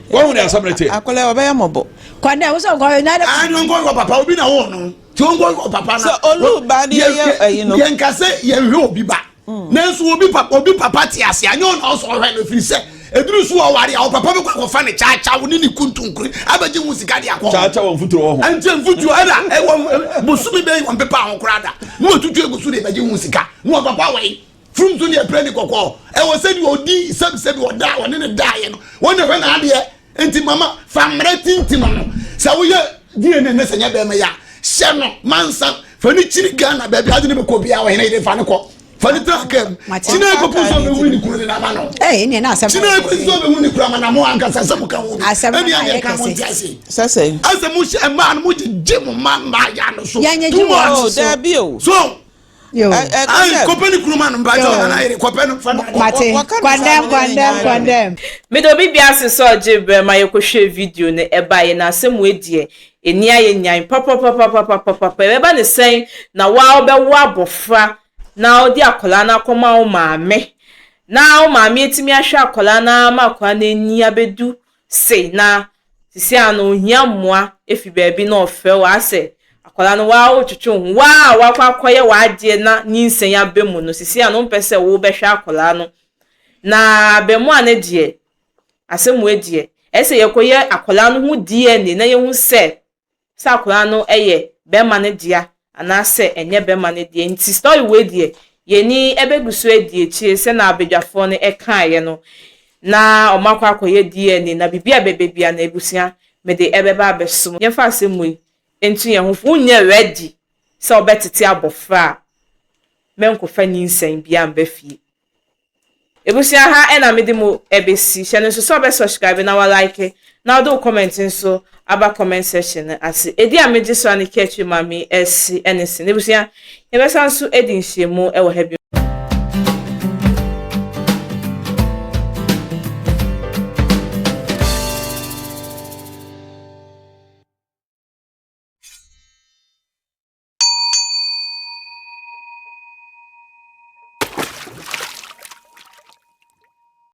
Wɔn ne asɛm no teɛ. Akwadaa ɔbɛyɛ mɔbɔ. Kɔndɛ wosɛ nkɔ na. Ayi nkɔ nkɔ papa obi na wɔn no tí o nkɔ nkɔ papa na. Sɛ olu ba de yɛ ɛyi no. Yɛn ka sɛ yɛn hwɛ obi ba. Mm. Nanso obi papa obi papa te ase anyɛ ɔna ɔsɔ ɔhwɛ no firi sɛ eduru so ɔware a ɔpapa bɛkɔ akɔfa ne kyaakyaw ne ne kuntunkuri abɛgye ho sika de akɔ. Kyaakyaw wɔ mfuturo wɔ ho. Ɛnti mfuturo ɛna ɛwɔ bosomi bɛyi wɔn pepa ho koraa da na wɔtutu egu so de bɛgye ho sika na ɔpapa wɔ yi. Frum so deɛ pere ne kɔkɔɔ. Ɛwɔ sɛdeɛ ɔdi sɛbisɛbi ɔda a ɔne ne daeɛ no wɔn na ɛhwɛ n'adeɛ. Nti mama fa mmerɛ tintim no. Sɛ woyɛ DNA ne sɛ nyɛ bɛrima yi a hyɛ no mansa fa ne kyiri Ghana baabi ade ne bɛkɔ biara ɔhene yere fa ne kɔ. Fa ne tena kaa mu. Kyina ekɔpu sɛ ɔbɛhu ne kunu ne n'ama no. Kyina ekɔsi sɛ ɔbɛhu ne kunu ama na mo ankasa sɛ mo ka ho bi. Ɛne adeɛ ka mo nte ase. Sɛsɛ. Asɛ mo hyɛ mmaa no mo gyegye mo mma mmaa ya no so. Too much. So. Ayi kɔpɛ ne kunu ma no mpakyɛ nana yere kɔpɛ no fa no. Mate kwandɛm kwandɛm kwandɛm. Meda obi biara ase sɛ ɔgyee berɛ ma yɛkɔhwɛɛ video no ɛbaeɛ na asɛm wei deɛ ani ayɛ nyan papapapapapapa ɛbɛba ne sɛn na wo ara wobɛwo abɔfra na wode akwadaa no akɔma wo maame na wo maame atumi ahwɛ akwadaa no ara ma akwadaa no ani abɛdu se na sisi a no ohia mmoa efi baabi na ɔfrɛ wo asɛ akwadaa no waa wotwetwe wo ho waa a wakɔ akɔyɛ w'adeɛ na nyinsɛn aba mu no sisi a no wompɛ sɛ wobɛhwɛ akwadaa no na abɛmoa no deɛ asɛm wei deɛ ɛsɛ yɛkɔyɛ akwadaa no ho DNA na yɛhu sɛ sɛ akwadaa no yɛ bɛrima no dea anaasɛ ɛnyɛ bɛrima no dea nti story wei deɛ yɛni ɛbɛgu so adi akyire sɛnea abadwafoɔ no ɛkaeɛ no na wɔn akɔ akɔyɛ DNA na biribi a ɛbɛba biara no abusua mede ɛbɛba abɛsom yɛmfa asɛm wei nto yɛn ho fo wonyɛ ready sɛ wobɛtete abɔfra a mɛnkɔfa nyinsɛn biara mba fie Ebusua ha na mede mo besi. Hyɛ no nso sɛ wobɛ subscribe na wa like na wode wo comment nso aba comment section no ase. Edi a megye so a ne ka akyiri ma me asi ne se. N'ebusua yɛbɛsan nso adi nhyiamu wɔ ha bio.